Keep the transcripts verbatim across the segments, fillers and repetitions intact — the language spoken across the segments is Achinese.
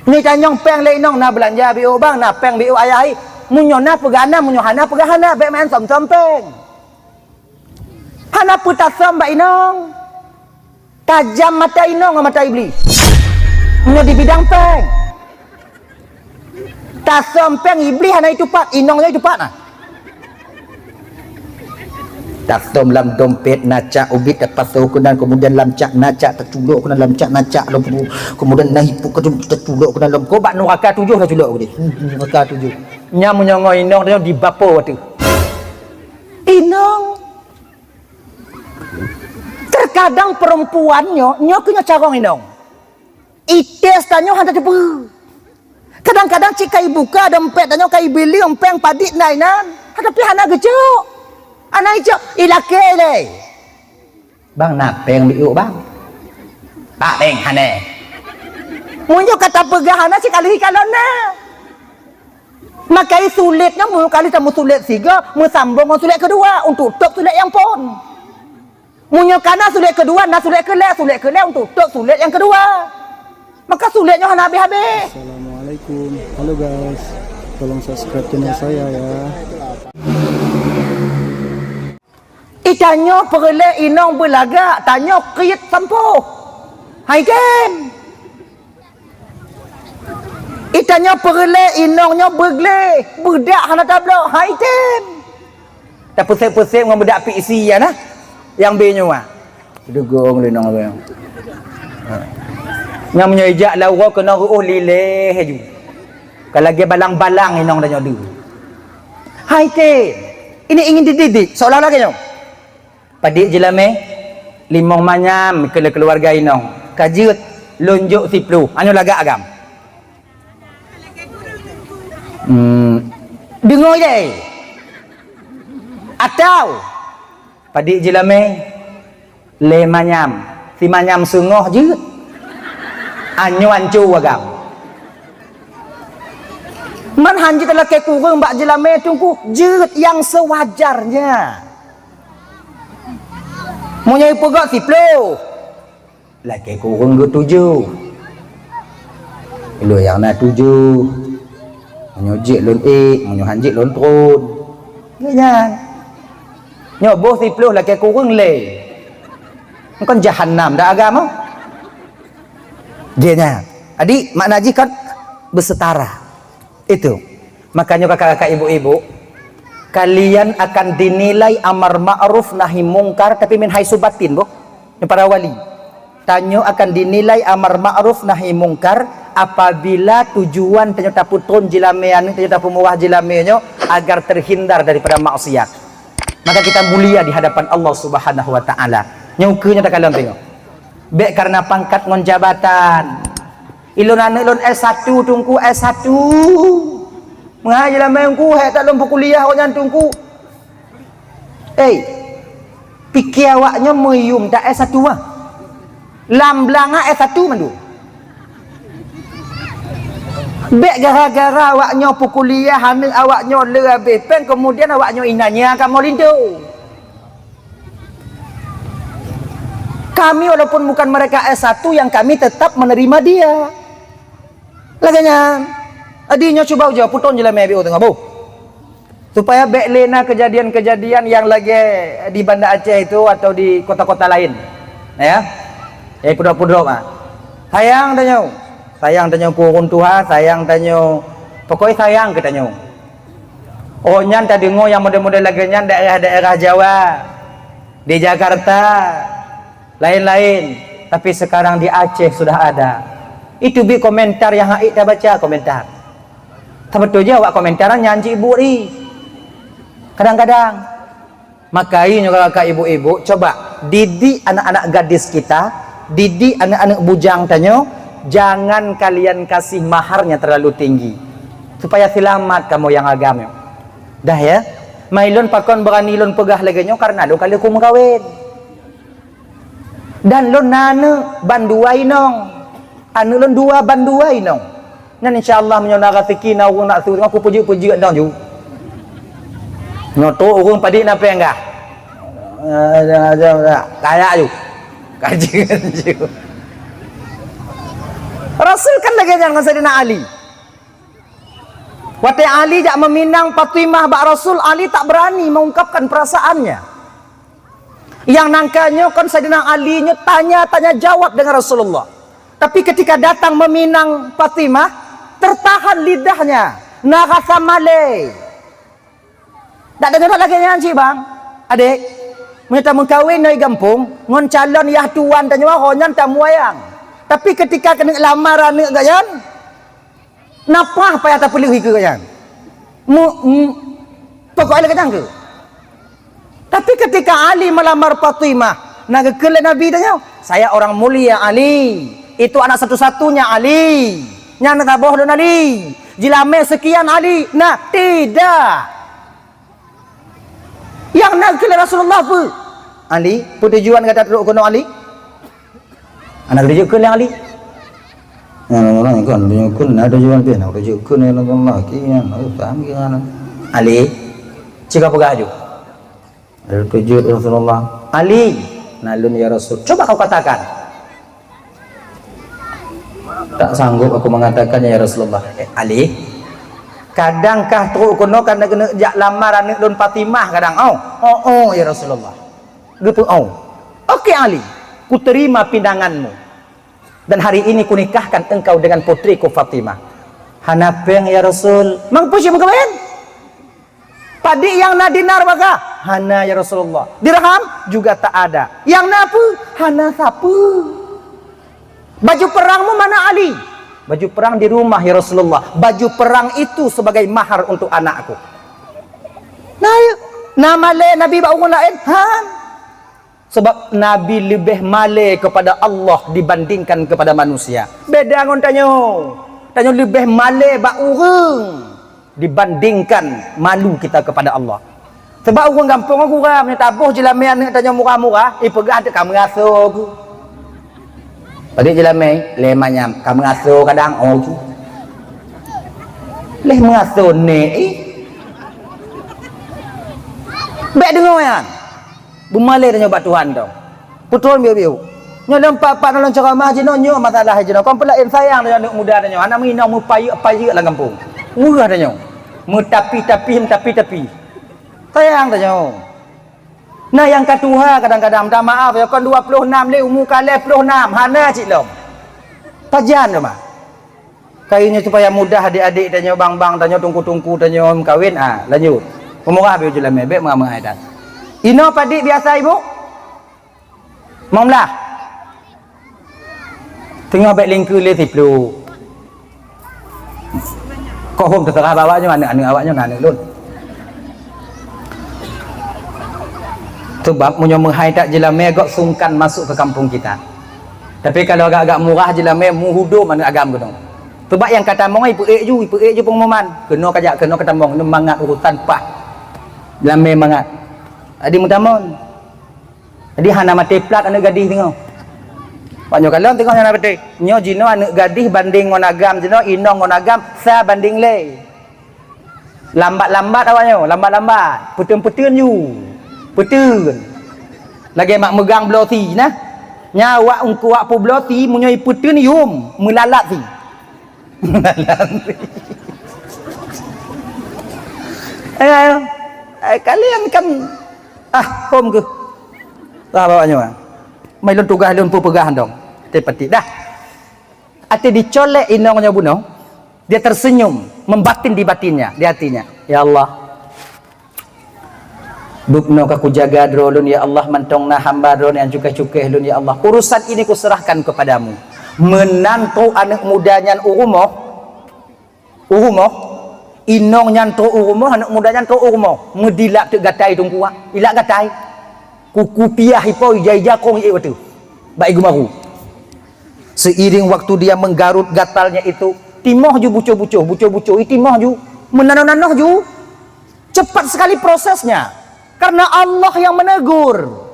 Ni tanyong péng lé inong, na beulanja biôk bang, na péng biôk ayah i. Meunyoe na peugah na, meunyoe hana peugah hana, bék maén som-som péng. Hana peue tasöm bak inong. Tajam mata inong ngon mata Iblih. Meunyoe di bidang péng. Tasöm péng Iblih hana itupat, inong nyoe itupat na. Tasöm lam dompet na cak ubit, tapasoe keunan, kemudian lam cak na cak, taculok keunan lam cak na cak, lom kemudian na ipuk, taculok keunan lom. Ko bak nuraka tujoh taculok keudeh. Nuraka tujoh. Nyan meunyoe ngon inong tanyoe dibapo ateueh. Inong. Terkadang perempuan nyoe, nyoe keuh nyoe carông inong. Ites tanyoe hana teupeue. Kadang-kadang cit ka ibuka dompet tanyoe, ka ibili péng padit na inan, tapi hana geucok. Hana icok, ilakée lé. Bang, na péng biôk bang? Pak, péng hana. Meunyoe ka tapeugah hana, sikali kalon na. Maka i sulet nyan meunyoe kali tameusulet sigoe, meusambong ngon sulet keudua, untuk tôb sulet nyang phon. Meunyoe ka na sulet keudua, na sulet keulhèe, sulet keulhèe untuk tôb sulet nyang keudua. Maka sulet nyoe hana habéh-habéh. Assalamualaikum. Halo guys, tolong subscribe channel saya ya. I tanyoe peureulée inong beulagak, tanyoe kriet sampoh. Hai tem. I tanyoe peureulée inong nyoe beugleh, beudak hana tablok, hai tem. Tapeusék-peusék ngon beudak pik isi ya na. Nyang bé nyoe ah. Dugong lé inong tu. Ha. Nyang meunyoe ijak lam uroe keunoe reuôh lilée laju. Ka lagée balang-balang inong tanyoe deuh. Hai tem. Ini ingin dididik seolah-olah lagée nyoe. Padit jeulamé, limong manyam keu keuluwarga inong. Ka jeuet, lôn jok siploh. Nyoe lagak agam. Hmm. Deungoe lé. Atau padit jeulamé, lé manyam. Si manyam seungoh jeuet. Nyoe anco agam. Man han jeuet lakée kureueng bak jeulamé teungku, jeuet nyang seuwajarnya. Meunyoe ipeugah siploh, lakée kureueng geutujoh. Lôn nyang na tujoh. Meunyoe jeuet lôn ék, meunyoe han jeuet lôn tron. Nyan. Nyoe boh siploh lakée kureueng lé. Kon jahanam dak agam. Dia nyan. Jadi makna jih kan bersetara. Itu. Makanya kakak-kakak, ibu-ibu, kalian akan dinilai amar ma'ruf nahi mungkar tapi min haitsu batin, boh. Nyoe para wali. Tanyoe akan dinilai amar ma'ruf nahi mungkar apabila tujuan tanyoe tapeutron jeulamé aneuk, tanyoe tapeumurah jeulamé nyoe agar terhindar daripada maksiat. Maka kita mulia di hadapan Allah Subhanahu wa taala. Nyoe keuh nyang takalon tanyoe. Bék karena pangkat ngon jabatan. Ilôn aneuk lôn S satu teungku, S satu. Meuhai jeulamé teungku, hék that lôn peukuliah awaknyan teungku. Hei, pike awaknyoe meuyum that S satu ah. Lam blang ah S satu mandum. Bék gara-gara awaknyoe peukuliah aneuk awaknyoe le habéh péng, kemudian awaknyoe inanya kamoe linto. Kami walaupun bukan mereka S satu yang kami tetap menerima dia. Lagée nyan. Jadi nyoe cuba ujoe putong jeulamé biôh teungoh boh. Supaya bék lé na kejadian-kejadian yang lagée di Banda Aceh itu atau di kota-kota lain. Ya. Eh pudrop-pudrop ah. Sayang tanyoe. Sayang tanyoe keu ureuëng tuha, sayang tanyoe. Pokoknya sayang keu tanyoe. Oh nyan tadeungoe nyang model-model lagée nyan daerah-daerah Jawa, di Jakarta, lain-lain. Tapi sekarang di Aceh sudah ada. Itu bi komentar nyang hait tabaca komentar. Sabeutôi jih awak komentar nyan cit buet ri. Kadang-kadang. Maka nyoe kakak ibu-ibu, coba didik anak-anak gadis kita, didik aneuk-aneuk bujang tanyoe, jangan kalian kasih maharnya terlalu tinggi. Supaya selamat kamoe nyang agam nyoe. Dah ya. Mai lôn pakon beurani lôn peugah lagée nyoe karena lôn ka lheueh ku meukawen. Dan lôn na aneuk ban dua inong. Aneuk lôn dua ban dua inong. Nyan insya Allah meunyoe na raseuki na ureuëng nak su teungoh ku peujeuet-peujeuet dong ju. Nyoe trok ureuëng padit na péng kah. Kaya ju. Kajeuen ju. Rasul kan lagée nyan ngon Saidina Ali. Watée Ali jak meuminang Fatimah bak Rasul, Ali tak berani mengungkapkan perasaannya. Nyang nangka nyoe kon Saidina Ali nyoe tanya-tanya jawab dengan Rasulullah. Tapi ketika datang meminang Fatimah, tertahan lidahnya, na rasa malée. Dak deungoe lagée nyan cit, bang. Adék, meunyoe tameukawen nyoe gampông ngon calon yah tuan tanyoe, ho nyan tamuayang. Tapi ketika keuneuk lamar aneuk gobnyan, na prah payah tapeuleueh ikeue nyan. Mu, mu, pokok lagée nyan keuh. Tapi ketika Ali melamar Fatimah, na geukheun lé Nabi tanyoe, "Saya orang mulia Ali. Itu anak satu-satunya Ali. Nyan saboh lôn Ali. Jilamé sekian Ali." Nah, tidak. Nyang na geukheun lé Rasulullah peue? "Ali, peue tujuan gata trok keunoe Ali?" Hana geuteujeut kheun lé Ali. Nyan ureueng nyan kon, tujuan kheun, na tujuan pih, na tujuan kheun, ya Rasulullah, kian, oh, paham kian. Ali, cit ka peugah aju. Ada tujuan Rasulullah. Ali, na lôn ya Rasul. Coba kau katakan. Tak sanggup aku mengatakannya ya Rasulullah. Eh, Ali, kadang kah trok keunoe karena keuneuk jak lamar aneuk lôn Fatimah kadang. Oh, oh, oh, ya Rasulullah. Geupeu oh. Oke Ali, kuterima pinanganmu. Dan hari ini kunikahkan engkau dengan putriku Fatimah. Hana péng ya Rasul. Mang peue cit meukawen? Padit nyang na dinar baka? Hana ya Rasulullah. Dirham juga tak ada. Nyang na peue? Hana sapeue. Baju perangmu mana Ali? Baju perang di rumah ya Rasulullah. Baju perang itu sebagai mahar untuk anakku. Nah, ya. Na malée Nabi bak ureueng laén? Han. Sebab Nabi leubeh malée kepada Allah dibandingkan kepada manusia. Beda ngon tanyoe. Tanyoe leubeh malée bak ureueng dibandingkan malu kita kepada Allah. Sebab ureueng gampông gura, meunyoe taboh jilamé aneuk tanyoe murah-murah, ipeugah teuk ka meuraso ku. Padit jilamé, lé manyam, ka meuraso kadang, oh ku. Lé meuraso nek, ih. Bék deungoe nyan. Beumalée tanyoe bak Tuhan tau. Peutrôn biu-biu. Nyoe lom pat-pat nolong ceramah jinoe nyoe masalah jinoe. Kon peulaén sayang tanyoe aneuk muda tanyoe. Hana meuinong meupayeuek-payeuek lam gampông. Weueh tanyoe. Meutapi-tapi, meutapi-tapi. Sayang tanyoe. Nah, nyang ka tuha kadang-kadang, minta maaf, ya kon dua puluh enam lé, umu ka lhèe ploh nam, hana cit lom. Pajan teuma. Kayunyoe supaya mudah adik-adik tanyoe, bang-bang tanyoe, teungku-teungku tanyoe meukawen, ah, lanjut. Peumurah beu julamé, bék meuramai that. Inoe padit biasa, Ibu? Limong blah. Teungoh bék lingkeu lé siploh. Kok hom teuseurah bak awaknyoe, aneuk-aneuk awaknyoe na aneuk lôn. Sebab meunyoe meuhai that jilamé gok sungkan masuk ke kampung kita. Tapi kalau agak-agak murah jilamé, meuhudom aneuk agam keunoe. Sebab nyang ka tamong ipeuék ju, ipeuék ju pengumuman. Keunoe kajak, keunoe ka tamong, nyoe mangat urusan pah. Jilamé mangat. Jadi meutamong. Jadi hana maté plat aneuk gadih teungoh. Pak nyoe kalon teungoh hana maté. Nyoe jinoe aneuk gadih banding ngon agam jinoe, inong ngon agam sa banding lé. Lambat-lambat awaknyoe, lambat-lambat. Peuteun-peuteun ju. Peuteun. Lagèe mak meugang bloe si nah. Nyan awak eungkôt awak peubloe si meunyoe ipeuteun yum, meulalat si. Ayo, ayo. Ai, kalian kan, ah, hom keuh. Lah bawa nyoe. Mai lôn tugaih lôn peupeugah dong. Teupetik dah. Até dicolek inong nyoe bunoe, dia tersenyum, membatin di batinnya, di hatinya. Ya Allah, Dubnoe ka kujaga droe lôn, ya Allah, mantong na hamba droe nyang cukéh-cukéh lôn, ya Allah. Urusan ini kuserahkan kepadamu. Meunan trok aneuk muda nyan u rumoh, u rumoh, inong nyan trok u rumoh, aneuk muda nyan trok u rumoh. Meudilak teuk gatai teungku, ilak gatai. Kuku piah ipo ija-ija kong ié watèe. Bak ié geumaru. Seiring waktu dia menggarut gatalnya itu, timoh ju bucoh-bucoh, bucoh-bucoh, i timoh ju, meunanoh-nanoh ju. Cepat sekali prosesnya. Karena Allah yang menegur.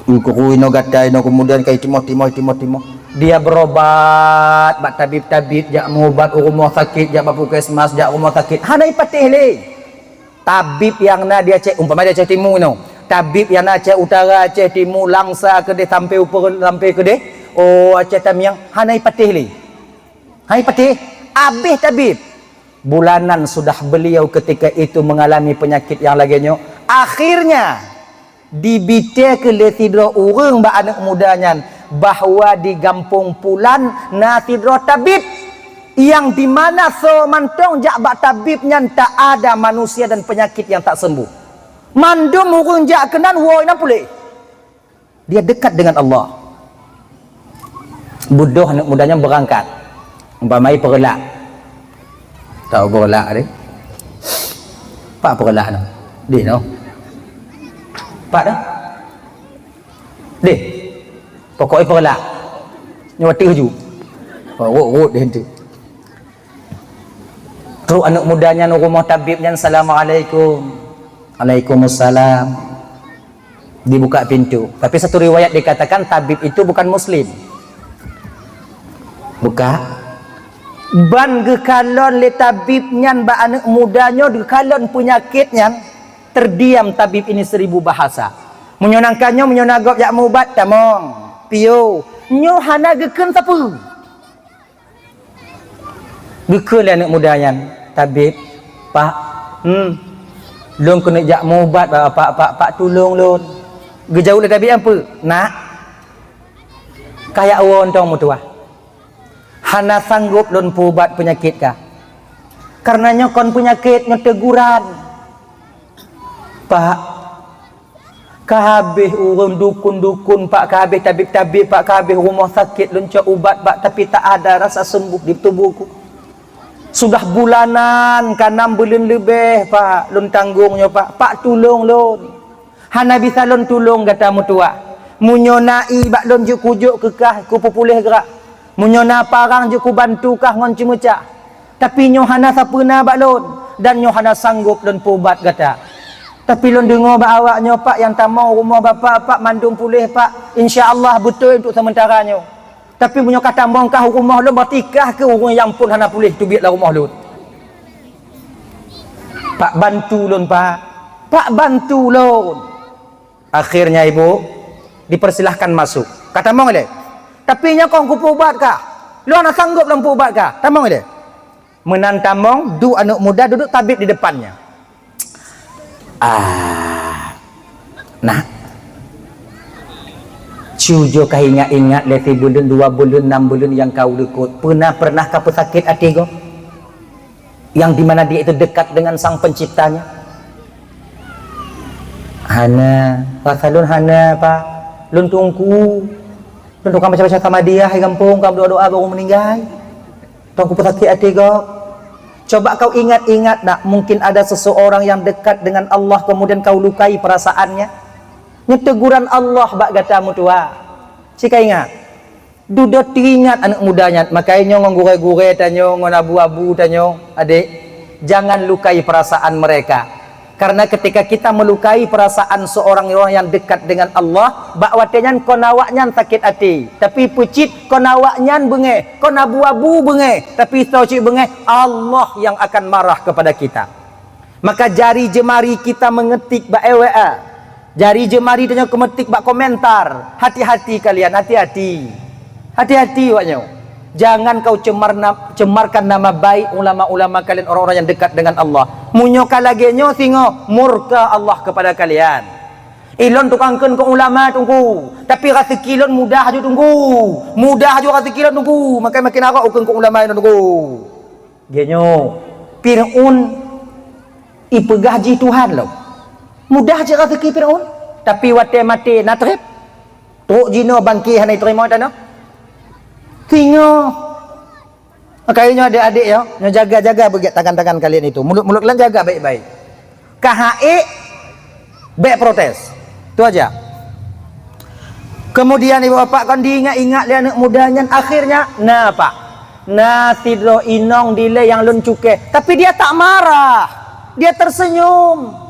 Kukui no gatai no, kemudian kai timoh, timoh, timoh, timoh. Dia berobat bak tabib-tabib, jak meuubat u rumoh sakit, jak bak puskesmas, jak rumoh sakit. Hana ipatéh lé. Tabib nyang na di Aceh, umpama di Aceh Timu no. Tabib nyang na Aceh Utara, Aceh Timu, Langsa keudeh sampai upeue, sampai keudeh. Oh, Aceh Tamiang, hana ipatéh lé. Hai patéh, abéh tabib. Bulanan sudah beliau ketika itu mengalami penyakit yang lagée nyoe. Akhirnya, dibité keu lé sidroe ureuëng bak aneuëk muda nyan bahwa di gampông pulan na sidroe tabib, yang di mana soe mantong jak bak tabib nyan tak ada manusia dan penyakit yang tak sembuh. Mandum ureuëng jak keunan woe na puléh. Dia dekat dengan Allah. Beudôh aneuëk muda nyan beurangkat. Umpamai Peureulak. Tahu Peureulak deh? Pak Peureulak nyoe. Deh nyoe. Pak dah? Deh. Pokoknya Peureulak. Nyoe watée ju. Oh, rot-rot deh tu. Trok aneuëk muda nyan u rumoh tabib nyan, "Assalamualaikum." "Waalaikumsalam." Dibuka pintu. Tapi satu riwayat dikatakan tabib itu bukan muslim. Buka. Ban geukalon lé tabib nyan bak aneuëk muda nyoe, geukalon peunyakét nyan, terdiam tabib ini seribu bahasa. Meunyoe nangka nyoe, meunyoe na gob jak mubat, tamong, piôh. Nyoe hana geukheun sapeue. Geukheun lé aneuëk muda nyan, "Tabib, Pak, hmm, lôn keuneuk jak mubat, Pak, Pak, Pak, tulông lôn." Geujaweueb lé tabib nyan peue? "Nak, kajak woe mantong meutuwah. Hana sanggôp lôn peuubat peunyakét kah. Kareuna nyoe kon peunyakét, nyoe teguran." Pak, ka habéh ureuëng dukun-dukun, Pak, ka habéh tabib-tabib, Pak, ka habéh rumoh sakét lôn cok ubat, Pak, tapi tak ada rasa sembuh di tubuhku. Sudah bulanan ka nam buleuen leubeh, Pak, lôn tanggong nyoe, Pak. Pak, tulông lôn. Hana bisa lôn tulông gata meutuwah. Meunyoe na ié bak lôn jeuet kujok keu kah, kupeupuléh grak. Meunyoe na parang jeuet kubantu kah ngon ceumeucah. Tapi nyoe hana sapeue na bak lôn, dan nyoe hana sanggôp lôn peuubat gata. Tapi lôn deungoe bak awak nyoe, Pak, nyang tamong u rumoh Bapak, Pak, mandum puléh, Pak. Insya Allah beutôi untuk sementara nyoe. Tapi meunyoe ka tamong kah u rumoh lôn, berarti kah keuh ureuëng nyang phon hana puléh teubiet lam rumoh lôn. Pak, bantu lôn, Pak. Pak, bantu lôn. Akhirnya ibu dipersilahkan masuk. Ka tamong ilée. Tapi nyoe kon kupeuubat kah. Lôn hana sanggôp lôn peuubat kah. Tamong ilée. Meunan tamong, duek aneuëk muda, duduek tabib di depannya. Ah, nak. Cujo ka ingat-ingat lé sibuleuen, dua buleuen, nam buleuen nyang ka u likot. Peuna pernah ka peusakét até gob? Yang di mana dia itu dekat dengan Sang Penciptanya? Hana, rasa lôn hana, Pak. Lôn teungku. Lôn tukang baca-baca Samadiyah di gampông, ka doa-doa baru meninggai. Tong kupeusakét até gob. Coba kau ingat-ingat nak, mungkin ada seseorang yang dekat dengan Allah, kemudian kau lukai perasaannya. Nyoe teguran Allah bak gata meutuwah. Cika ingat. Dudoe teuingat aneuëk muda nyan, makajih nyoe ngon gurée-gurée tanyoe, ngon abu-abu tanyoe, adék, jangan lukai perasaan mereka. Karena ketika kita melukai perasaan seorang orang yang dekat dengan Allah, bak watée nyan kon awaknyan sakét até. Tapi peucit kon awaknyan beungéh, kon abu-abu beungéh, tapi soe cit beungéh, Allah yang akan marah kepada kita. Maka jari jeumari kita mengetik bak W A. Jari jeumari tanyoe keumetik bak komentar. Hati-hati kalian, hati-hati. Hati-hati awak nyoe. Jangan kau cemar na-, cemarkan nama baik ulama-ulama kalian, orang-orang yang dekat dengan Allah. Meunyoe ka lagée nyoe singoh, murka Allah kepada kalian. Ilôn tukang kheun keu ulama teungku, tapi raseuki lôn mudah ju teungku. Mudah ju raseuki lôn teungku, makai makin arok ukheun keu ulama lôn teungku. Geuh nyoe, Fir'aun ipeugah jih Tuhan lom. Mudah cit raseuki Fir'aun, tapi watée maté na treb. Trok jinoe bangké hana jiteurimong tanoh. Singoh. Makajih nyoe adék-adék nyoe, nyoe jaga-jaga beugét tangan-tangan kalian itu. Mulut-mulut kalian jaga baik-baik. Ka hak ék, bék protes. Tu aja. Kemudian ibu bapak kon diingat-ingat lé aneuëk muda nyan, akhirnya na apa? Na sidroe inong dilée nyang lôn cukéh, tapi dia tak marah. Dia tersenyum.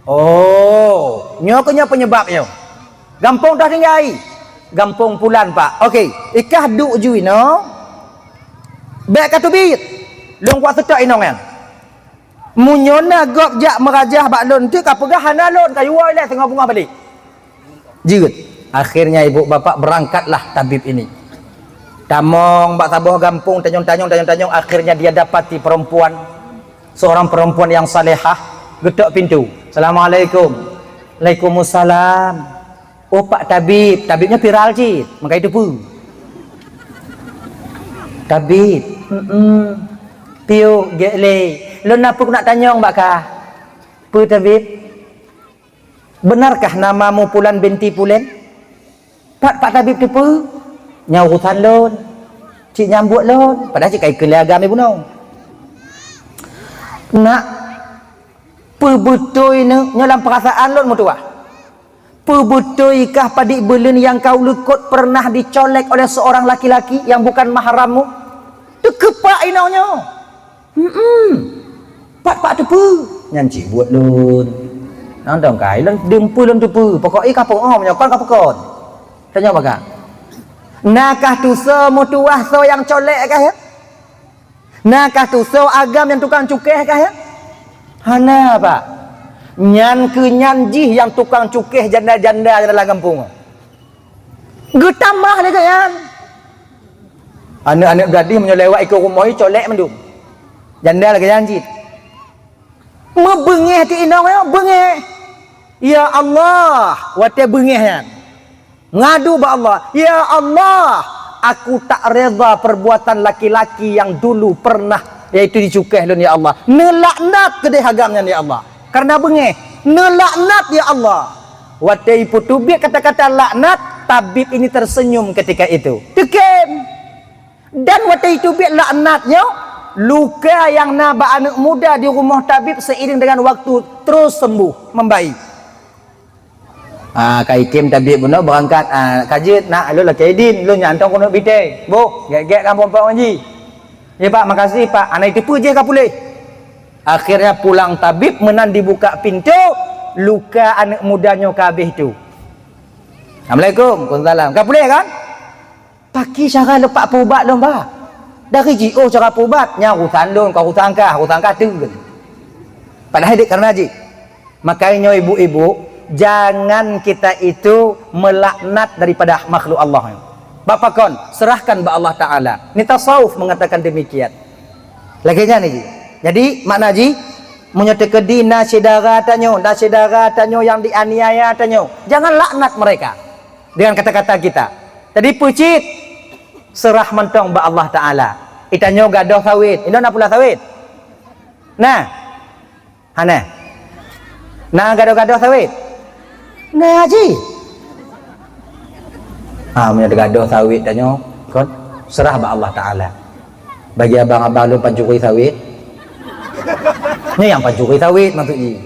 Oh, nyoe keuh nyoe penyebab nyoe. Gampông dah tinggai. Gampông pulan, Pak. Oke, ikah duek ju inoe. Bék ka teubiet. Lôn kuat seutôt inong nyan. Meunyoe na gob jak meurajah bak lôn teuk ka peugah hana lôn, ka yue ilée singoh beungoh balek. Jeuet. Akhirnya ibu bapak berangkatlah tabib ini. Tamong bak saboh gampông, tanyong-tanyong, tanyong-tanyong, akhirnya dia dapati perempuan, seorang perempuan yang salehah, getok pintu. "Assalamualaikum." "Waalaikumsalam." "Oh, Pak Tabib." Tabib nyan viral cit, meukai teupeu. "Tabib." "Heeh." "Piôh, gét lé. Lôn na peue keuneuk tanyong bak kah." "Peue, Tabib?" "Benarkah namamu Pulan binti Pulan?" "Pat Pak Tabib teupeu?" "Nyan urusan lôn. Cit nyan buet lôn." Padahai cit ka ikheun lé agam ibunoe. "Nak, peubeutôi nyoe lam peurasaan lôn meutuwah. Peubeutoikah padik beuleuen nyang ka u likot pernah dicolek oleh seorang laki-laki yang bukan mahrammu?" Teukeupak inong nyoe. "Heeh." "Pat Pak teupeu?" "Nyan cit buet lôn. Nang dong kai lôn deumpui lôn teupeu. Pokok i ka peu'oh meunyoe kon ka peukon." Tanyong bak kah. "Na kah tusoe meutuwah soe nyang colek kah, ya? Na kah tusoe agam nyang tukang cukéh kah, ya?" "Hana, Pak." "Nyan keuh nyan jih nyang tukang cukéh janda-janda nyang dalam gampông." Geutamah lé geuh nyan. Aneuk-aneuk gadih meunyoe lewat ikeue rumoh i colek mandum. Janda lagèe nyan cit. Meubeungéh keu inong nyoe, beungéh. Ya Allah, watèe beungéh nyan. Ngadu bak Allah, "Ya Allah, aku tak reda perbuatan laki-laki yang dulu pernah, yaitu dicukéh lôn, ya Allah. Neulaknat keudeh agam nyan, ya Allah." Karena beungéh, "Neulaknat, ya Allah." Watèe ipeuteubiet kata-kata laknat, tabib ini tersenyum ketika itu. Teukem. Dan watèe iteubiet laknat nyoe, luka nyang na bak aneuk muda di rumoh tabib seiring dengan waktu terus sembuh, membaik. Ah, ka ikem tabib bunoe beurangkat, ah, ka jeuet, "Nak, lôn lakèe idin, lôn nyan tong keuneuk bitèe." "Boh, gèt-gèt kamoe peuet ngaji." "Ya, Pak, makasih, Pak." Hana iteupeu jih ka puléh. Akhirnya pulang tabib meunan dibuka pintu, luka aneuk muda nyoe ka habéh tu. "Assalamualaikum." "Waalaikumsalam." "Ka puléh kan?" "Pakri cara lôn pat peuubat lôn, Bah? Dari jiôh cara peuubat, nyan urusan lôn, kon urusan kah, urusan kah teuk." Padahai dek karena jih. Makanya ibu-ibu, jangan kita itu melaknat daripada makhluk Allah. Bak pakon, serahkan bak Allah Taala. Ni tasawuf mengatakan demikian. Lagèe nyan jih. Jadi, makna jih, meunyoe teukeudi na syedara tanyoe, na syedara tanyoe nyang dianiaya tanyoe, jangan laknat mereka dengan kata-kata kita. Jadi peucit, serah mantong bak Allah Taala. Itanyoe gadôh sawét, inong na pula sawét? Nah, hana. Na gadôh-gadôh sawét? Na jih. Ha, meunyoe gadôh sawét tanyoe, kon, serah bak Allah Taala. Bagi abang-abang lôn pancuri sawét. Nyoe nyang pancuri sawét maksud jih.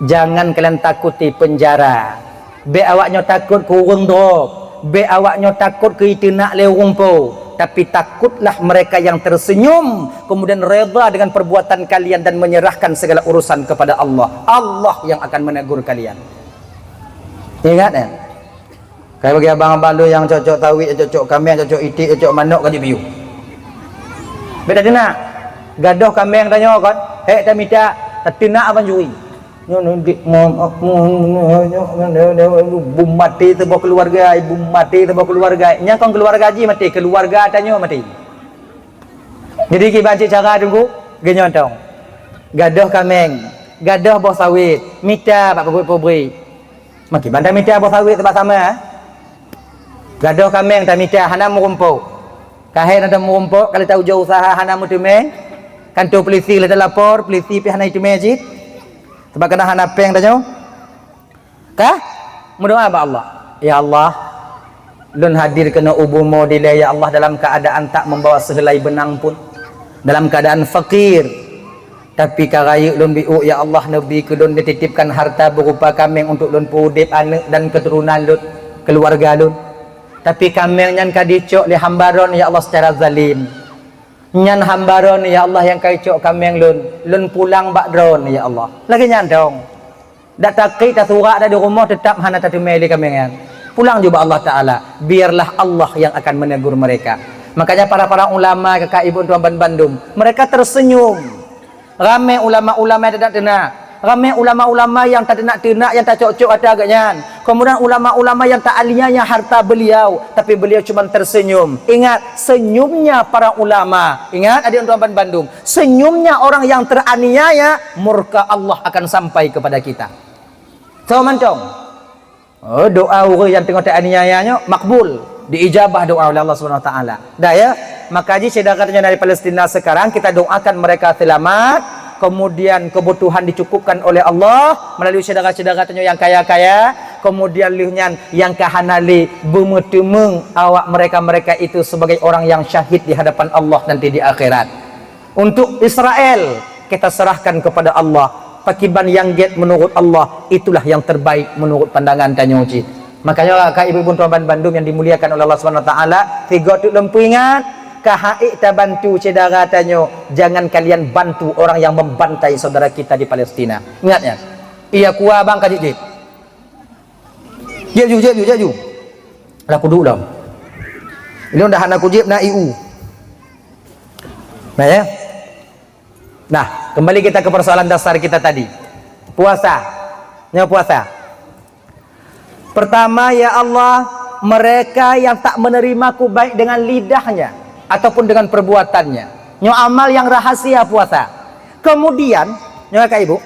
Jangan kalian takuti penjara. Bèk awak nyoe takot keu ureueng drop. Bèk awak nyoe takot keu iteunak lé ureueng po. Tapi takutlah mereka yang tersenyum, kemudian reda dengan perbuatan kalian dan menyerahkan segala urusan kepada Allah. Allah yang akan menegur kalian. Ingat, ya? Kai bagi abang-abang lôn nyang cocok tawét, cocok kaméng, cocok iték, cocok manok ka jipiôh. Bèk tateunak. Gadôh kaméng tanyoe kon, hék tamita, tateunak abang juri. Nyoe, nyoe, di, mo-, mo-, mo-, nyoe, nyoe, nyoe, nyoe, bum maté saboh keuluwarga, bum maté saboh keuluwarga. Nyan kon keuluwarga jih maté, keuluwarga tanyoe maté. Jadi kiban cit cara Teungku, geuh nyoe tong. Gadôh kaméng, gadôh boh sawét, mita bak pabrik-pabrik. Makiban tamita boh sawét teubak sama, eh? Gadôh kaméng tamita hana meurumpok. Ka hék na meurumpok, ka lheueh ta ujoe useuha hana meuteumé. Kantô peulisi lheueh talapor, peulisi pih hana iteumé cit. Sabab keunan hana péng tanyoe. Ka? Meudoa bak Allah. Ya Allah, lôn hadir keunoe u bumoe dilèe, ya Allah, dalam keadaan tak membawa sehelai benang pun. Dalam keadaan fakir. Tapi ka rayeuk lôn biôk, ya Allah, neubi keu lôn neutitipkan harta beurupa kaméng untuk lôn peuudép aneuk dan keuturonan lôn, keuluwarga lôn. Tapi kaméng nyan ka jicok lé hamba Droen, ya Allah, secara zalim. Nyan hamba Droen, ya Allah, nyang ka jicok kaméng lôn, lôn pulang bak Droen, ya Allah. Lagèe nyan dong. Dak takrik, tasurak dak di rumoh, teutap hana tateumé lé kaméng nyan. Pulang ju bak Allah Taala. Biarlah Allah yang akan menegur mereka. Makanya para-para ulama, kakak ibu tuan ban bandum, mereka tersenyum. Ramé ulama-ulama nyang teunak-teunak. Ramé ulama-ulama nyang tateunak-teunak, nyang tacok-cok ata geuhnyan. Kemudian ulama-ulama nyang taaniaya harta beliau, tapi beliau cuma tersenyum. Ingat, senyumnya para ulama. Ingat, adik tuan bandum, senyumnya orang yang teraniaya, murka Allah akan sampai kepada kita. Soe mantong? Oh, doa ureuëng nyang teungoh teuaniaya nyoe makbul, diijabah doa oleh Allah Subhanahu Wa Taala. Dah ya, maka ji syedara tanyoe dari Palestina sekarang, kita doakan mereka selamat, kemudian kebutuhan dicukupkan oleh Allah melalui syedara-syedara tanyoe nyang kaya-kaya, kemudian lheueh nyan nyang ka hana lé beumeuteumèe awak mereka-mereka itu sebagai orang yang syahid di hadapan Allah nanti di akhirat. Untuk Israel, kita serahkan kepada Allah. Pakiban nyang gét menurut Allah, itulah yang terbaik menurut pandangan tanyoe cit. Makanya, ka ibu-ibu tuan bandum yang dimuliakan oleh Allah Subhanahu Wa Taala, tiga tu lom peuingat, ka hana ék tabantu syedara tanyoe, jangan kalian bantu orang yang membantai saudara kita di Palestina. Ingat ya. Iya kuah bang ka jijit. Jép ju, jép ju, jép ju. Lah kuduek lom. Ilôn dah hana kujép na I U. Nah ya. Nah, kembali kita ke persoalan dasar kita tadi. Puasa. Nyoe puasa. Pertama, ya Allah, mereka yang tak menerimaku baik dengan lidahnya ataupun dengan perbuatannya. Nyoe amal yang rahasia puasa. Kemudian, nyoe ka ibu,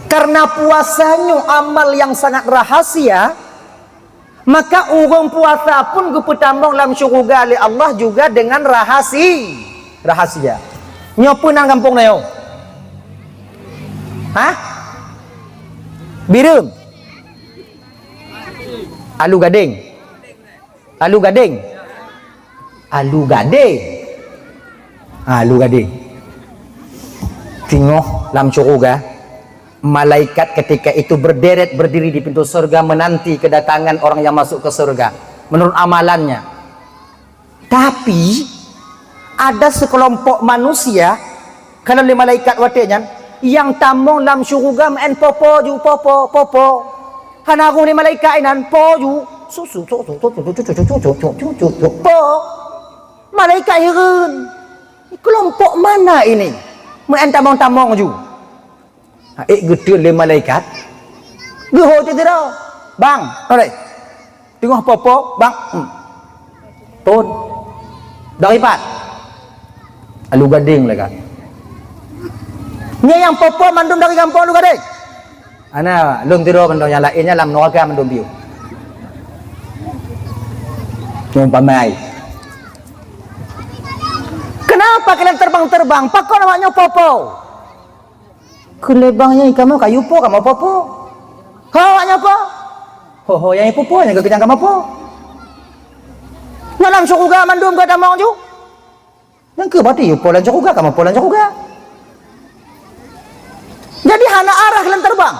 karena puasa nyoe amal yang sangat rahasia, maka ureuëng puasa pun geupeutamong lam syeuruga lé Allah juga dengan rahasi-, rahasia. Nyoe peue nan gampông na nyoe? Hah? Bireuen? Alu gadeng? Alu gadeng? Alu gadeng. Alu gadeng. Teungoh lam syeuruga, malaikat ketika itu berderet berdiri di pintu surga menanti kedatangan orang yang masuk ke surga menurut amalannya. Tapi ada sekelompok manusia, kalau lé malaikat watée nyan, nyang tamong lam syeuruga meu'en popo ju, popo, popo. Hana roh lé malaikat inan, po ju. Su, su, su, su, su, su, su, su, su, su, su, su, su, po. Malaikat hireuen. Kelompok mana ini? Meu'en tamong-tamong ju. Ha, ék geuteun lé malaikat. Geuhôi teuh sidroe. Bang, nolai. Teungoh popo, bang. Hmm. Ton. Dari pat? Alu gadeng lé kan. Nyoe nyang popo mandum dari gampông Alu gadeng. Ana, lôn tiroe mantong nyang laén nyan lam neuraka mandum piôh. Nyang pamai. Kenapa kalian terbang-terbang? Pakon awak nyoe popo? Kheun lé bang nyang kamoe kayu po, kamoe popo. Ho awak nyoe po? Ho, ho nyang popo, nyang keukeujang kamoe po. Nyoe lam syeuruga mandum geutamong ju. Nyang keuh berarti yue po lam syeuruga, kamoe po lam syeuruga. Jadi hana arah lôn terbang.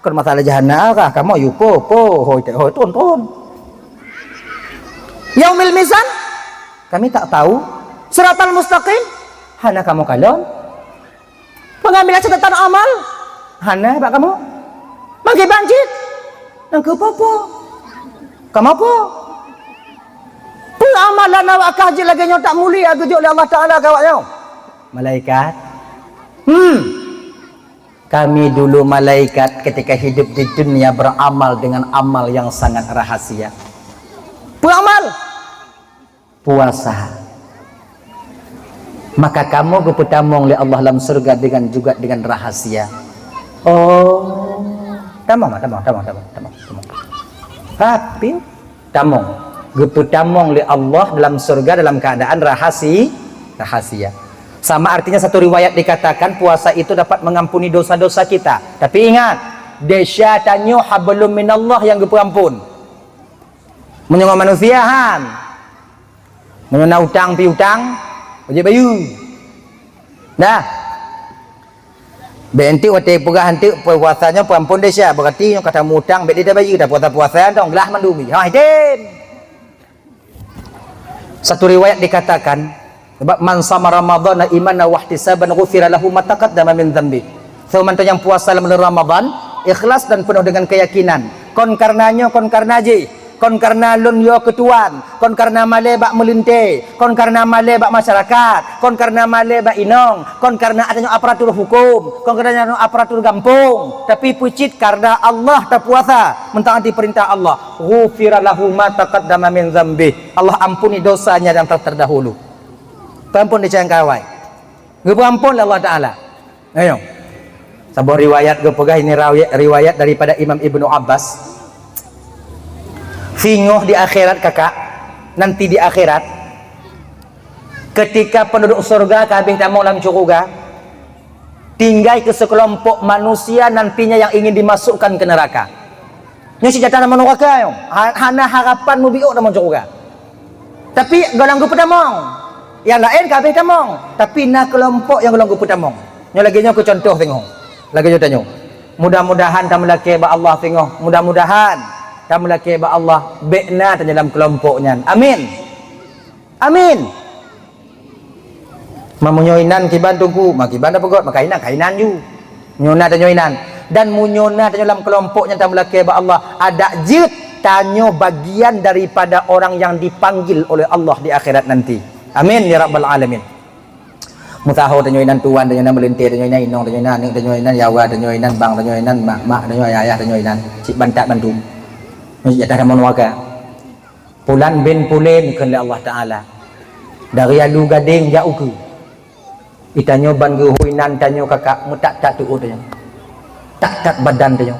Kon masalah jih hana arah, kamoe yue po, po, hôi, hôi, ton, ton. Yaumil mizan, kami tak tahu. Siratal mustaqim, hana kamoe kalon. Pengambilan catatan amal, hana bak kamoe. Mangkée ban cit, nang keuh popo. Kamoe po. Peue amalan awak kah jeuet lagée nyoe tak mulia geujok lé Allah Taala keu awak nyoe? Malaikat. Hmm. Kami dulu malaikat ketika hidup di dunia beramal dengan amal yang sangat rahasia. Peue amal? Puasa. Maka kamoe geupeutamong lé Allah lam syeuruga dengan juga dengan rahasia. Oh, tamong, tamong, tamong, tamong, tamong, tamong. Tapi tamong, geupeutamong lé Allah dalam syeuruga dalam keadaan rahasi-, rahasia. Sama artinya satu riwayat dikatakan puasa itu dapat mengampuni dosa-dosa kita. Tapi ingat, desya tanyoe hablum minallah nyang geupeuampon. Meunyoe ngon manusia han. Meunyoe na utang piutang, wajéb bayeue. Dah. Bék enteuk watée peugah enteuk puasa nyoe peuampon desya, berarti nyoe ka tamutang bék lé tabayeue, tapuasa-puasa dong glah mandum. Ha, idem. Satu riwayat dikatakan, sebab, "Man shama Ramadhana imanan wahtisaban ghufira lahu ma taqaddama min dzanbi." Soe mantong nyang puasa lam buleuen Ramadhan, ikhlas dan penuh dengan keyakinan. Kon kareuna nyoe, kon kareuna jih. Kon kareuna lôn yo keutuan, kon kareuna malée bak meulintée, kon kareuna malée bak masyarakat, kon kareuna malée bak inong, kon kareuna tanyoe aparatur hukum, kon kareuna tanyoe aparatur gampông, tapi peucit kareuna Allah tapuasa, mentaati peurintah Allah. Ghufira lahu ma taqaddama min dzanbih. Allah ampuni dosanya yang telah terdahulu. Peuampun di cangkawai. Geupeuampun lé Allah Taala. Ayo. Saboh riwayat geupeugah, ini rawi-, riwayat daripada Imam Ibnu Abbas. Singoh di akhirat, kakak, nanti di akhirat, ketika penduduk surga ka habéh tamong lam syeuruga, tinggai keu sekelompok manusia nantinya yang ingin dimasukkan ke neraka. Nyoe cit jatah tamong neuraka nyoe. Ha-, hana harapan mubiôk tamong syeuruga. Tapi gohlom geupeutamong. Nyang laén ka habéh tamong, tapi na keulompok nyang gohlom geupeutamong. Nyoe lagée nyoe keu contoh singoh. Lagée nyoe tanyoe. Mudah-mudahan tameulakée bak Allah singoh. Mudah-mudahan tameulakée bak Allah, bék na tanyoe lam keulompok nyan. Amin. Amin. Meunyoe inan kiban teungku, ma kiban tapeugét, maka inan ka inan ju. Nyoe na tanyoe inan. Dan meunyoe na tanyoe lam keulompok nyang tameulakée bak Allah, adak jeuet tanyoe bagian daripada orang yang dipanggil oleh Allah di akhirat nanti. Amin ya rabbal alamin. Meusaho tanyoe inan tuan, tanyoe inan meulintée, tanyoe inan inong, tanyoe inan aneuk, tanyoe inan yawa, tanyoe inan bang, tanyoe inan mak, mak tanyoe, ayah tanyoe inan. Cit bantat bantu. Nyoe cit jatah tamong neuraka. Pulan bin Pulen kheun lé Allah Taala. Dari Alu Gadeng jak ukeue. Itanyoe ban geuhôi nan tanyoe kakak meutat-tat teuôt tanyoe. Tat-tat badan tanyoe.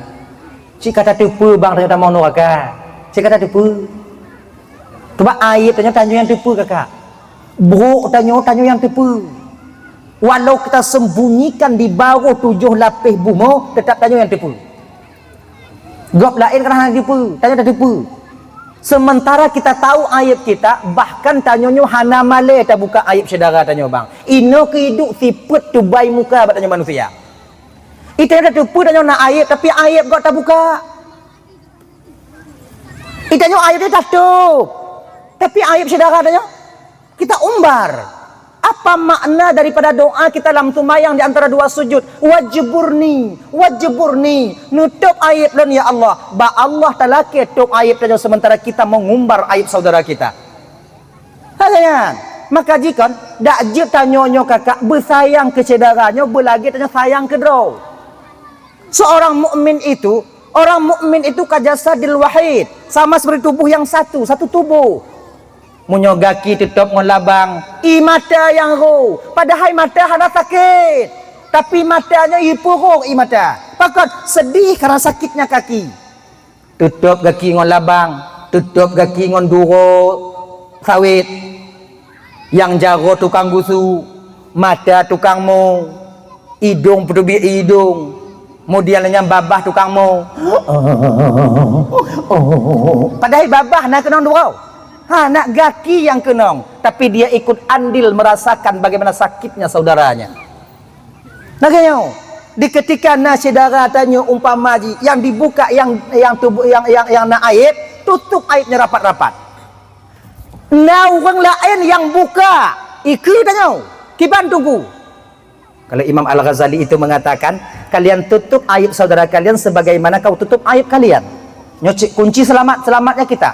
Cit ka tateupeue bang tanyoe tamong neuraka. Cit ka tateupeue. Teuma aib tanyoe, tanyoe nyang teupeue kakak. Brok tanyoe, tanyoe nyang teupeue. Walau kita sembunyikan di bawah tujoh lapéh bumoe, tetap tanyoe nyang teupeue. Gob laén kadang hana teupeue, tanyoe tateupeue. Sementara kita tahu aib kita, bahkan tanyoe nyoe hana malée tabuka aib syedara tanyoe bang. Inoe keuiduek sifeuet tubai muka bak tanyoe manusia. Itanyoe tateupeue tanyoe na aib, tapi aib gob tabuka. Itanyoe aib tatôb, tapi aib syedara tanyoe kita umbar. Apa makna daripada doa kita lam seumayang di antara dua sujud? Wajburni, wajburni. Neutôb aib lôn, ya Allah. Bak Allah talakée tôb aib tanyoe sementara kita mengumbar aib saudara kita. Hai nyan. Maka jikon, dak jeuet tanyoe nyoe kakak beusayang keu syedara nyoe beulagée tanyoe sayang keu droe. Seorang mukmin itu, orang mukmin itu kajasadil wahid, sama seperti tubuh yang satu, satu tubuh. Meunyoe gaki teutôb ngon labang, ie mata nyang ro, padahai mata hana sakét. Tapi mata nyoe ie peurok ie mata. Pakon? Sedih karena sakitnya kaki. Teutôb gaki ngon labang, teutôb gaki ngon duro sawét. Nyang jaroe tukang gusu, mata tukang mo, idong peuteubiet idong, kemudian nyan babah tukang mo. Padahai babah na keunong duro. Ha, na gaki nyang keunong, tapi dia ikut andil merasakan bagaimana sakitnya saudaranya. Lagée nyoe, di ketika na syedara tanyoe umpama jih nyang dibuka nyang, nyang tuboh nyang, nyang, nyang na aib, tutôb aib nyan rapat-rapat. Na ureuëng laén nyang buka, ikeue tanyoe, kiban teungku. Kalau Imam Al-Ghazali itu mengatakan, kalian tutup aib saudara kalian sebagaimana kau tutup aib kalian. Nyoe cit kunci selamat, selamatnya kita.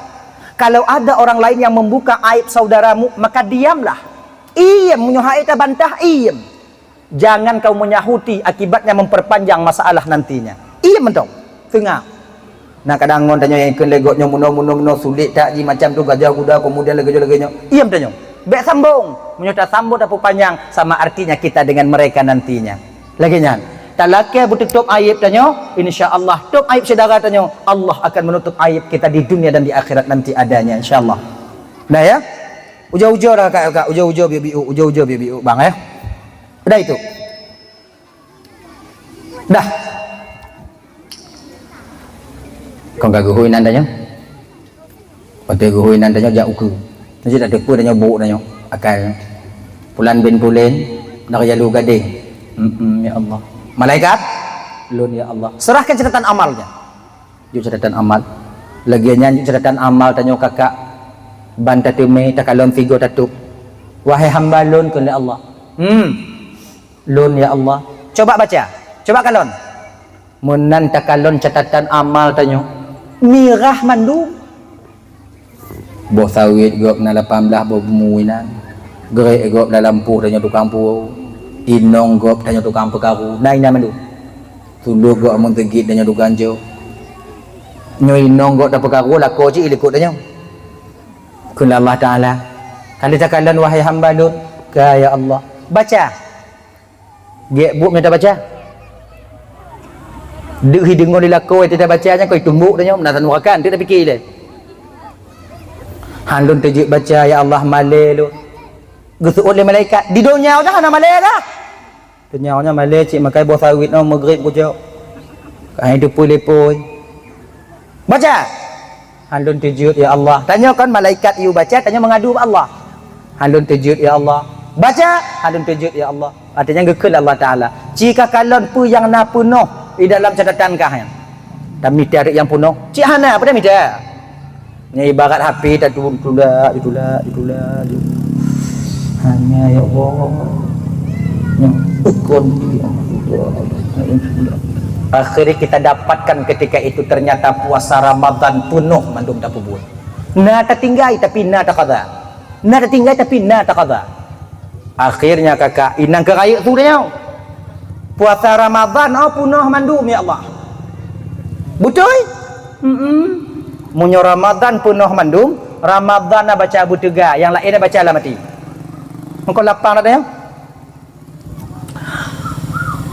Kalau ada orang lain yang membuka aib saudaramu, maka diamlah. Iem, meunyoe hana tabantah, iem. Jangan kau menyahuti, akibatnya memperpanjang masalah nantinya. Iem mantong. Teungoh. Nah, kadang ngon tanyoe nyang ikheun lé gobnyoe meunoe-meunoe-meunoe sulet that jih macam tu, gajah guda, kemudian lagée nyoe lagée nyoe. Iem tanyoe. Bék sambong. Meunyoe tasambong tapeupanjang, sama artinya kita dengan mereka nantinya. Lagée nyan. Talakée beututôb aib tanyoe, insya Allah, tôb aib syedara tanyoe, Allah akan menutup aib kita di dunia dan di akhirat nanti adanya, insya Allah. Nah ya. Ujoe-ujoe dah kakak, ujoe-ujoe biu-biu, ujoe-ujoe biu-biu bang ya. Dah itu. Dah. Kon ka geuhôi nan tanyoe. Watée geuhôi nan tanyoe jak ukeue. Nyoe cit tateupeue tanyoe brok tanyoe. Akai. Pulan bin Pulen, dari Alu Gadeng. Mm-mm, ya Allah. Malaikat, lôn ya Allah. Serahkan catatan amalnya. Jok catatan amal. Lagée nyan jok catatan amal tanyoe kakak. Ban tateumé takalon sigoe tatôb. Wahai hamba lôn kheun lé Allah. Hmm. Lôn ya Allah. Coba baca. Coba kalon. Meunan takalon catatan amal tanyoe. Mirah mandum. Boh sawét gob na lapan blaih boh bumoe inan. Grek gob na lampôh tanyoe tukang puwoe. Inong gob tanyoe tukang peukaru. Na inan mandum. Sulôh gob meuseugit tanyoe tukang jok. Nyoe inong gob tapeukaru lakoe cit ilikot tanyoe. Kheun Allah Taala, "Ka lheueh takalon, wahai hamba Lôn?" "Ka, ya Allah." "Baca." Gét buet meunyoe tabaca. Deuh hi deungon di lakoe teuh tabaca nyan, kon itumbok tanyoe, meunan tanyoe rakan, teuh tapike lé. Han lôn teujeuet baca, ya Allah, malée lôn. Geuseuôt lé malaikat, di donya nyoe hana malée dah. Donya nyoe malée cit makai boh sawit nyoe, meugreb kujok. Ka hai teupui lé pui. Baca! Han lôn teujeuet, ya Allah. Tanyoe kon malaikat yue baca, tanyoe meungadu bak Allah. Han lôn teujeuet, ya Allah. Baca! Han lôn teujeuet, ya Allah. Artinya geukheun Allah Taala. Ci kakalon peue nyang na peunoh di dalam catatan kah nyan. Tamita rot nyang peunoh. Cit hana, peue tamita? Nyan ibarat H P tatulak, ditulak, ditulak, ditulak. Hanya ya Allah. Nyan ukon. Akhirnya kita dapatkan ketika itu ternyata puasa Ramadan peunoh mandum tapeubuet. Na tatinggai tapi na taqadha. Na tatinggai tapi na taqadha. Akhirnya kakak inang keu rayeuk su tanyoe. Puasa Ramadan oh peunoh mandum ya Allah. Beutôi? Hmm. Meunyoe Ramadan peunoh mandum, Ramadan na baca beuteuga, nyang laén na baca lam até. Meuko lapang dah tanyoe.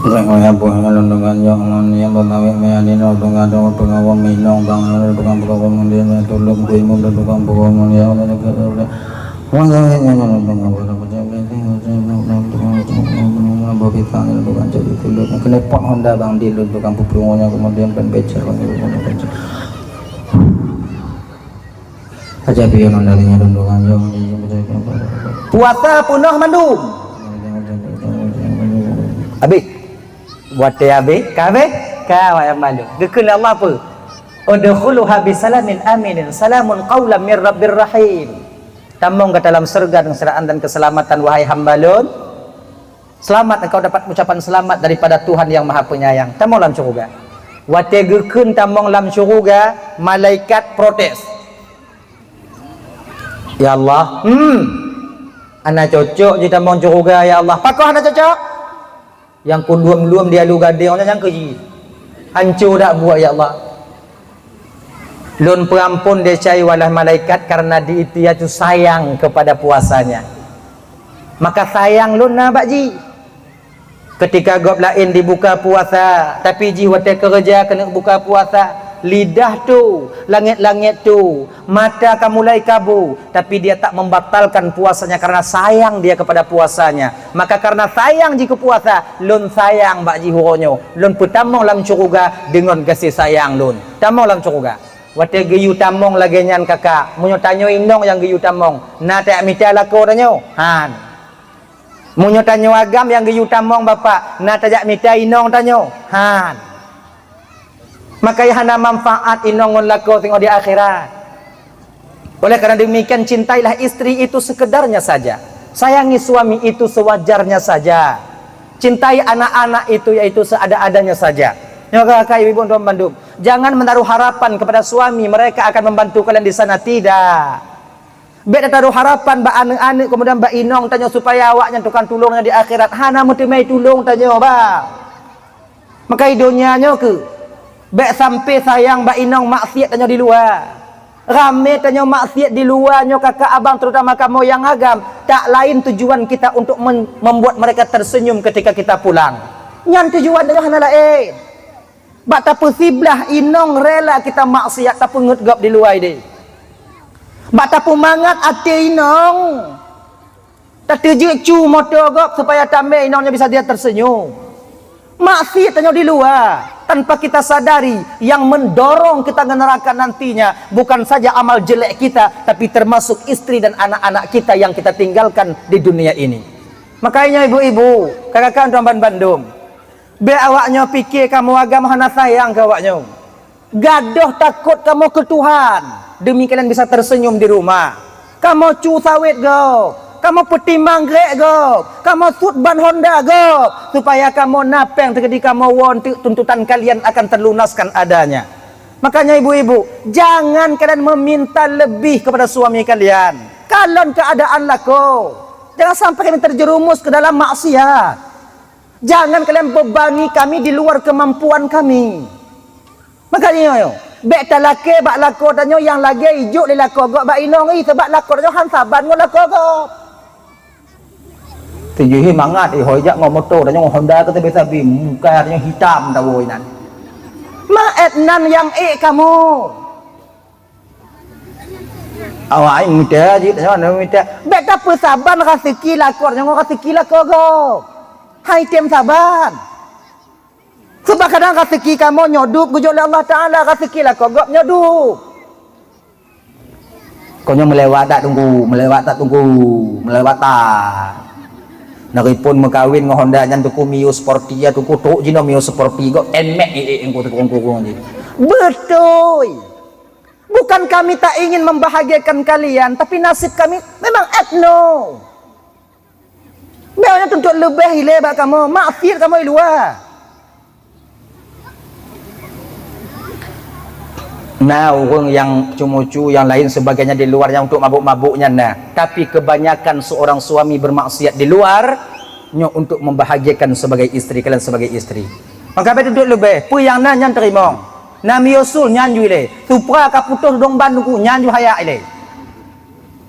Saya punya buah ngalun dengan yang ngon yang bernawi meyani nol dengan dong pengawa minong bang nol dengan pengawa mulia tulung kuimu dan tukang pengawa mulia. Kenepot Honda bang di lun tukang pupulungonya kemudian pen becer bang di lun tukang becer. Aja pion Honda nya lun tukang yo. Puasa peunoh mandum. Habis. Watée habéh, ka habéh, ka wayang malu. Geukheun lé Allah peue? "Udkhuluha bisalamin aminin, salamun qaulam mir rabbir rahim." Tamong gata lam syeuruga deungon keuseudahan dan keuseulamatan, wahai hamba Lôn. Seulamat, engkau dapat ucapan seulamat daripada Tuhan Nyang Maha Penyayang. Tamong lam syeuruga. Watée geukheun tamong lam syeuruga, malaikat protes. Ya Allah, hmm, hana cocok jitamong syeuruga, ya Allah. Pakon hana cocok? Nyang kulum-lum di alu gadéng nyan nyang keu jih. Hanco dak buet, ya Allah. Lôn peuampon desya i walah malaikat karena di itu ia tu sayang kepada puasanya. Maka sayang lôn na bak jih. Ketika gob laén dibuka puasa, tapi jih watée keureuja keuneuk buka puasa, lidah tu, langét-langét tu, mata ka mulai kabu, tapi dia tak membatalkan puasanya karena sayang dia kepada puasanya. Maka karena sayang jih keu puasa, lôn sayang bak jih uroe nyoe, lôn peutamong lam syeuruga deungon gaséh sayang lôn. Tamong lam syeuruga. Watée geuyue tamong lagée nyan kakak, meunyoe tanyoe inong nyang geuyue tamong, na tajak mita lakoe tanyoe? Han. Meunyoe tanyoe agam nyang geuyue tamong bapak, na tajak mita inong tanyoe? Han. Maka hana manfaat inong ngon lakoe singoh di akhirat. Oleh karena demikian, cintailah istri itu sekedarnya saja. Sayangi suami itu sewajarnya saja. Cintai anak-anak itu yaitu seada-adanya saja. Nyoe kakak ibu-ibu tuan bandum, jangan menaruh harapan kepada suami mereka akan membantu kalian di sana, tidak. Bék tataruh harapan bak aneuëk-aneuëk, kemudian bak inong tanyoe supaya awaknyan tukang tulông nyan di akhirat. Hana meuteumé tulông tanyoe, bah. Maka i donya nyoe keuh, bék sampai sayang bak inong maksiat tanyoe di luwa. Ramé tanyoe maksiat di luwa nyoe kakak abang, terutama kamoe nyang agam, tak lain tujuan kita untuk men-, membuat mereka tersenyum ketika kita pulang. Nyan tujuan tanyoe hana laén. Bak tapeusiblah inong rela kita maksiat tapeungeut gob di luwa idéh. Bak tapeumangat até inong, tateujeuet cu moto gob supaya tamé inong nyan bisa dia tersenyum. Maksiat tanyoe di luwa, tanpa kita sadari, yang mendorong kita ke neraka nantinya bukan saja amal jelek kita, tapi termasuk istri dan anak-anak kita yang kita tinggalkan di dunia ini. Makanya ibu-ibu, kakak-kakak tuan bandum, bék awaknyoe pike kamoe agam hana sayang keu awaknyoe. Gadôh takot kamoe keu Tuhan, demi kalian bisa tersenyum di rumah. Kamoe cu sawét gob, kamoe peutimang grék gob, kamoe sut ban honda gob, supaya kamoe na péng teukeudi kamoe woe, tuntutan kalian akan terlunaskan adanya. Makanya ibu-ibu, jangan kalian meminta lebih kepada suami kalian. Kalon keadaan lakoe. Jangan sampai kami terjerumus ke dalam maksiat. Jangan kalian bebani kami di luar kemampuan kami. Makanya, yo, bèk talakèe bak lakoe tanyoe nyang lagèe ijok lé lakoe gob bak inong i, sabab lakoe tanyoe han saban ngon lakoe gob. Tujoh mangat, eh, hôi jak ngon moto, tanyoe Honda keu sabe-sabe, muka tanyoe hitam tawoe inan. Ma èt nan nyang ék kamoe. Awak ai mita jih, tanyoe na mita. Bèk tapeusaban raseuki lakoe tanyoe ngon raseuki lakoe gob. Hai tem saban. Sabab kadang raseuki kamoe nyoe dub geujok lé Allah Taala, raseuki lakoe gob nyoe dub. Konyang meulewat dak Teungku, meulewat dak Teungku, meulewat dak. Neuripon meukawen ngon Honda nyan Teungku, Mio Sporty ya Teungku, trok jinoe Mio Sporty gob, emek, eh, eh, Teungku, Teungku, Teungku, Teungku, jih. Beutôi. Bukan kami tak ingin membahagiakan kalian, tapi nasib kami memang èt nyoe. Bèk nyan tuntut leubeh ilèe bak kamoe, maksiat kamoe i luwa. Na ureueng nyang ceumucu, nyang laén sebagainya di luwa nyang untuk mabök-mabök nyan na. Tapi kebanyakan seorang suami bermaksiat di luar, nyoe untuk membahagiakan sebagai istri, kalian sebagai istri. Maka bèk tuntut leubeh, peue nyang na nyan teurimong. Na Mio Soul nyan ju ilèe, Supra ka putôh dong ban Teungku nyan ju hayak ilèe.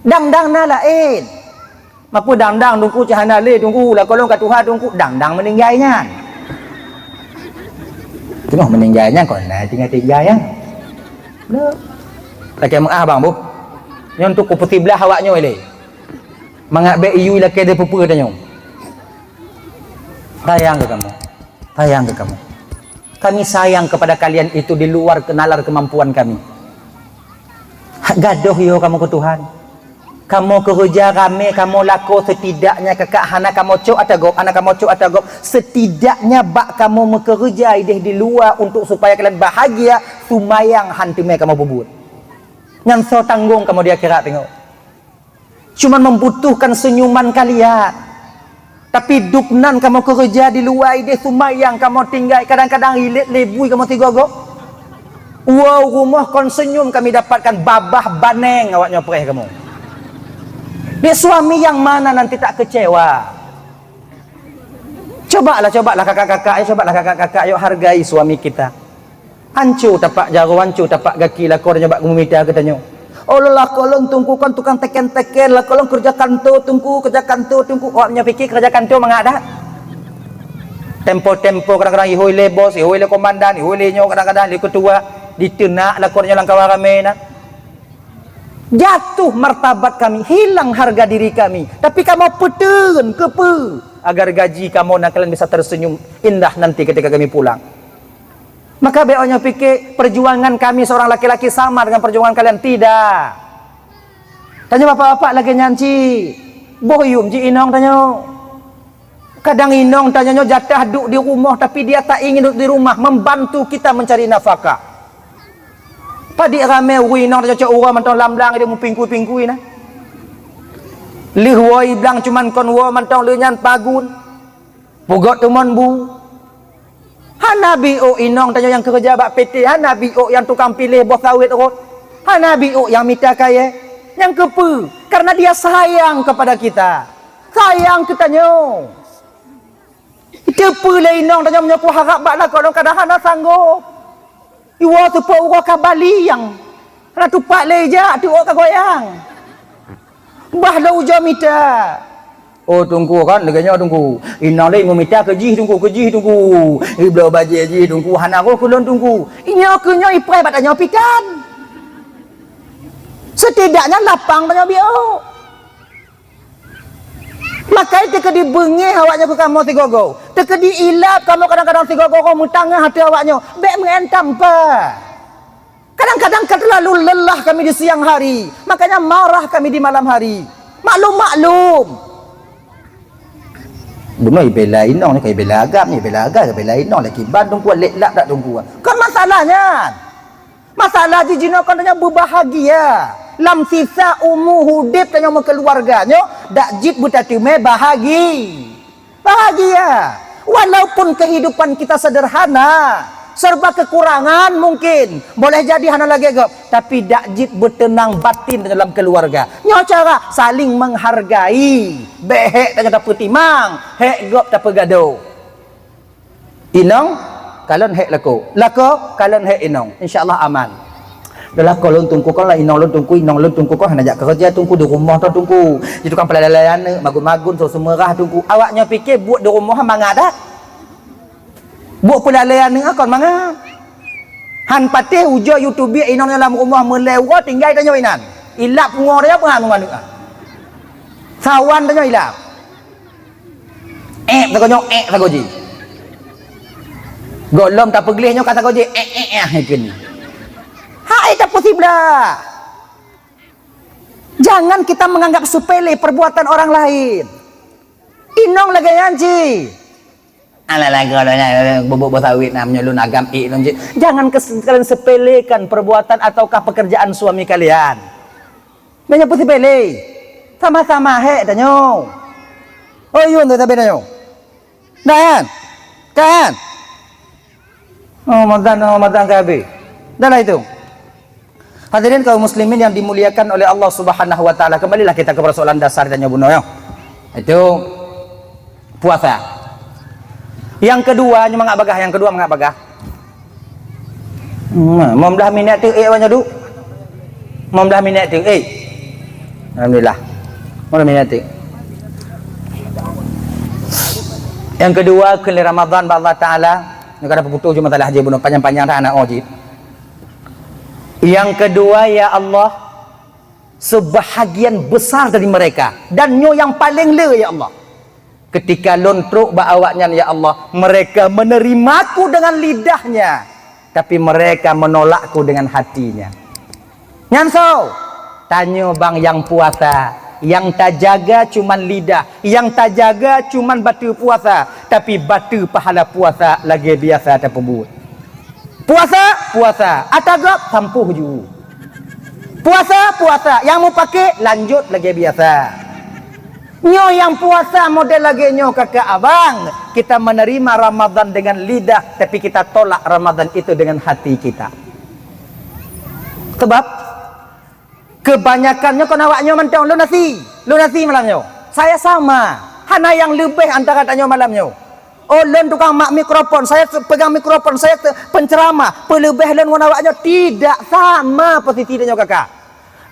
Dang-dang na laén. Mapeue dang-dang Teungku cit hana lé Teungku, lakoe lôn ka tuha Teungku, dang-dang meuninggai nyan. Teungoh meuninggai nyan kon na tinggai-tinggai nyan. Lakèe meu'ah bang boh. Nyoe untuk kupeusiblah awak nyoe lé. Mangat bèk iyue lakèe deuh peue-peue tanyoe. Sayang keu kamoe. Sayang keu kamoe. Kami sayang kepada kalian itu di luar nalar kemampuan kami. Gadôh yo kamoe keu Tuhan. Kamoe keureuja ramé, kamoe lakoe, setidaknya kakak hana kamoe cok ata gob, hana kamoe cok ata gob. Setidaknya bak kamoe meukeureuja idéh di luwa untuk supaya kalian bahagia, sumayang han teumé kamoe peubuet. Nyan soe tanggong kamoe di akhirat teungoh. Cuman membutuhkan senyuman kalian. Tapi dub nan kamoe keureuja di luwa idéh, sumayang kamoe tinggai, kadang-kadang ilét lé bui kamoe sigoe-goe. Woe u rumoh kon senyum kami dapatkan, babah baneng awak nyoe preh kamoe. Di suami yang mana nanti tak kecewa? Cobalah, cobalah kakak-kakak, ya, cobalah kakak-kakak, yuk hargai suami kita. Anco tapak jaroe, anco tapak gaki lakoe tanyoe bak geumita geutanyoe. Oh, lakoe lôn Teungku kon tukang teken-teken, lakoe lôn keureuja kanto Teungku, keureuja kanto Teungku. Awak nyoe pike keureuja kanto mangat dak? Tempo-tempo kadang-kadang ihôi lé bos, ihôi lé komandan, ihôi lé nyoe kadang-kadang lé ketua, diteunak lakoe tanyoe lam kawan ramé na. Jatuh martabat kami, hilang harga diri kami. Tapi kamoe peuteun keupeue? Agar gaji kamoe na kalian bisa tersenyum indah nanti ketika kami pulang. Maka bék awak nyoe pike perjuangan kami seorang laki-laki sama dengan perjuangan kalian. Tidak. Tanyoe bapak-bapak lagèe nyan cit. Boh yum jih inong tanyoe. Kadang inong tanyoe nyoe jatah duek di rumoh, tapi dia tak ingin duek di rumah, membantu kita mencari nafkah. Padit ramé ureueng inong tanyoe cok uroe mantong lam blang dia meupingkui-pingkui na. Lheueh woe i blang cuman kon woe mantong lheueh nyan pagun. Pugot teumon bu. Hana biôk inong tanyoe nyang keureuja bak P T, hana biôk nyang tukang piléh boh sawét rot, hana biôk nyang mita kayèe. Nyang keupeue? Karena dia sayang kepada kita. Sayang keu tanyoe. Teupeue lé inong tanyoe meunyoe kuharab bak lakoe lôn kadang hana sanggob. Iwoe teupeu uroe ka balieng. Hana tupat lé ijak, teuôt ka goyang. Bah lôn ujoe mita. Oh, Teungku kan, lagèe nyoe, Teungku. Inong lé meumita keu jih, Teungku, keu jih, Teungku. Ibloe bajèe jih, Teungku, hana roh keu lôn, Teungku. Inyoe keu nyoe ipreh bak tanyoe pikan. Setidaknya lapang tanyoe biôk. Makai teukeudi beungéh awak nyoe keu kamoe sigoe-goe. Teukeudi ilab kamoe kadang-kadang sigoe-goe meutanggah até awak nyoe. Bék meu'en tampa. Kadang-kadang ka terlalu lelah kami di siang hari, makanya marah kami di malam hari. Maklum-maklum. Bunoe ibela inong ni, ka ibela agam ni, ibela agam, ibela inong, laki ban Teungku, lek lak dak Teungku. Kon masalah nyan. Masalah jih jinoe kon tanyoe beubahagia. Lam sisa umu udeb tanyoe meukeuluwarga nyoe, dak jeuet beutateumé bahagi-, bahagia. Walaupun kehidupan kita sederhana, Serba kekurangan mungkin. Boleh jadi hana lagée gob, tapi dak jeuet beuteunang batin dalam keluarga. Nyoe cara saling menghargai. Bék hék tanyoe tapeutimang, hék gob tapeugado. Inong, kalon hék lakoe. Lakoe, kalon hék inong. Insya Allah aman. Dah lakoe lôn teungku, kon lah inong lôn teungku, inong lôn teungku, kon hana jak keureuja teungku, di rumoh tu teungku. Di tukang peulalaian aneuk, magun-magun, so seumeurah teungku. Awak nyoe pike buet di rumoh mangat dak? Buet peulalaian aneuk kon mangat. Han patéh ujoe yue teubiet inong nyoe lam rumoh meulée uroe tinggai tanyoe inan. Ilap pungoh tanyoe peue han ngon aneuk. Sawan tanyoe ilap. Ék sagoe nyoe, ék sagoe jih. Gohlom tapeugleh nyoe ka sagoe jih, ék, ék, ék, ék, keu ni. Hai tapeusibeula. Jangan kita menganggap sepele perbuatan orang lain. Inong lagée nyan cit. Alah, lagoe lôn nyan, bubuk beusawit na, meunyoe lôn agam ék lôn cit. Jangan kes-, kalian sepelekan perbuatan ataukah pekerjaan suami kalian. Meunyoe peusipele, sama-sama hék tanyoe. Oh, yue tu sabe tanyoe. Dah kan? Kan? Oh, Ramadan, oh, Ramadan ka habéh. Dah lah itu. Hadirin kaum muslimin yang dimuliakan oleh Allah Subhanahu wa taala, kembalilah kita ke persoalan dasar tanyoe bunoe, ya. Itu puasa. Yang kedua, nyoe mangat bagah, yang kedua mangat bagah. Hmm, lima belas minit tu, eh, awak nyoe duk. Lima belas minit tu, eh. Alhamdulillah. Lima belas minit tu. Yang kedua, keu lé Ramadan bak Allah Taala, nyoe kada peuputoh cuma salah je bunoe panjang-panjang dah anak oh jih. Yang kedua, ya Allah, sebahagian besar dari mereka, dan nyoe yang paling le, ya Allah. Ketika lôn trok bak awaknyan, ya Allah, mereka menerimaku dengan lidahnya, tapi mereka menolakku dengan hatinya. Nyan soe? Tanyoe bang nyang puasa, nyang tajaga cuman lidah, nyang tajaga cuman bateue puasa, tapi bateue pahala puasa lagée biasa tapeubuet. Puasa, puasa, ata gob sampoh ju. Puasa, puasa, nyang mupake lanjut lagée biasa. Nyoe nyang puasa model lagée nyoe kakak abang, kita menerima Ramadan dengan lidah, tapi kita tolak Ramadan itu dengan hati kita. Sebab kebanyakan nyoe kon awak nyoe mantong, lôn asie, lôn asie malam nyoe. Saya sama, hana nyang leubeh antara tanyoe malam nyoe. Oh, lôn tukang mak mikrofon, saya te-, pegang mikrofon, saya te-, penceramah, peuleubeh lôn ngon awak nyoe, tidak sama posisi tanyoe kakak.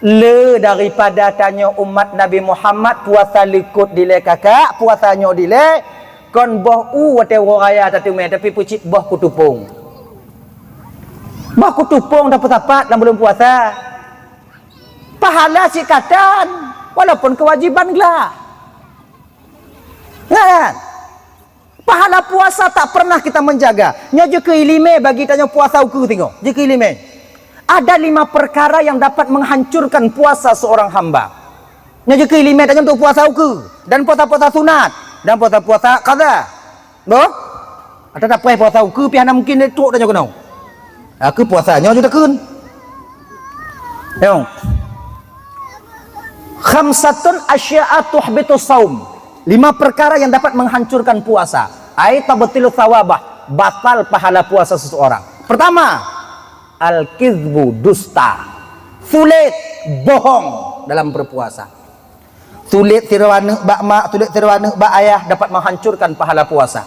Le daripada tanyoe umat Nabi Muhammad, puasa likot dilée kakak, puasa nyoe dilée, kon boh u watée uroe raya tateumé, tapi peucit boh kutupông. Boh kutupông tapeusapat lam buleuen puasa. Pahala sikatan, walaupun kewajiban glah. Kan? Pahala puasa tak pernah kita menjaga. Nyoe jeuet keu iéleumé bagi tanyoe puasa ukeue singoh. Jeuet keu iéleumé. Ada lima perkara yang dapat menghancurkan puasa seorang hamba. Nyoe jeuet keu iéleumé tanyoe untuk puasa ukeue dan puasa-puasa sunat dan puasa-puasa qadha. Boh? Atawa tapuai puasa ukeue pih hana mungkin trok tanyoe keunoe. Aku puasa nyoe jeuet takheun. Nyoe. Khamsatun asya'a tuhbitus saum. Lima perkara yang dapat menghancurkan puasa. Ai tabtilu tsawabah, batal pahala puasa seseorang. Pertama, al-kizbu, dusta. Sulet, bohong dalam berpuasa. Sulet sidroe aneuk bak mak, sulet sidroe aneuk bak ayah dapat menghancurkan pahala puasa.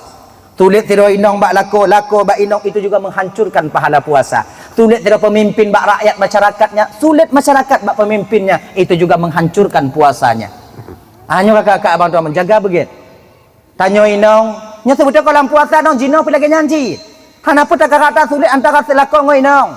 Sulet sidroe inong bak lakoe, lakoe bak inong itu juga menghancurkan pahala puasa. Sulet sidroe pemimpin bak rakyat masyarakatnya, sulet masyarakat bak pemimpinnya, itu juga menghancurkan puasanya. Hanya kakak-kakak abang tuan menjaga begitu. Tanyoe inong, nyoe seubeutôi kon lam puasa nong jinoe pih lagée nyan cit. Hana peue takarata sulet antara lakoe ngon inong.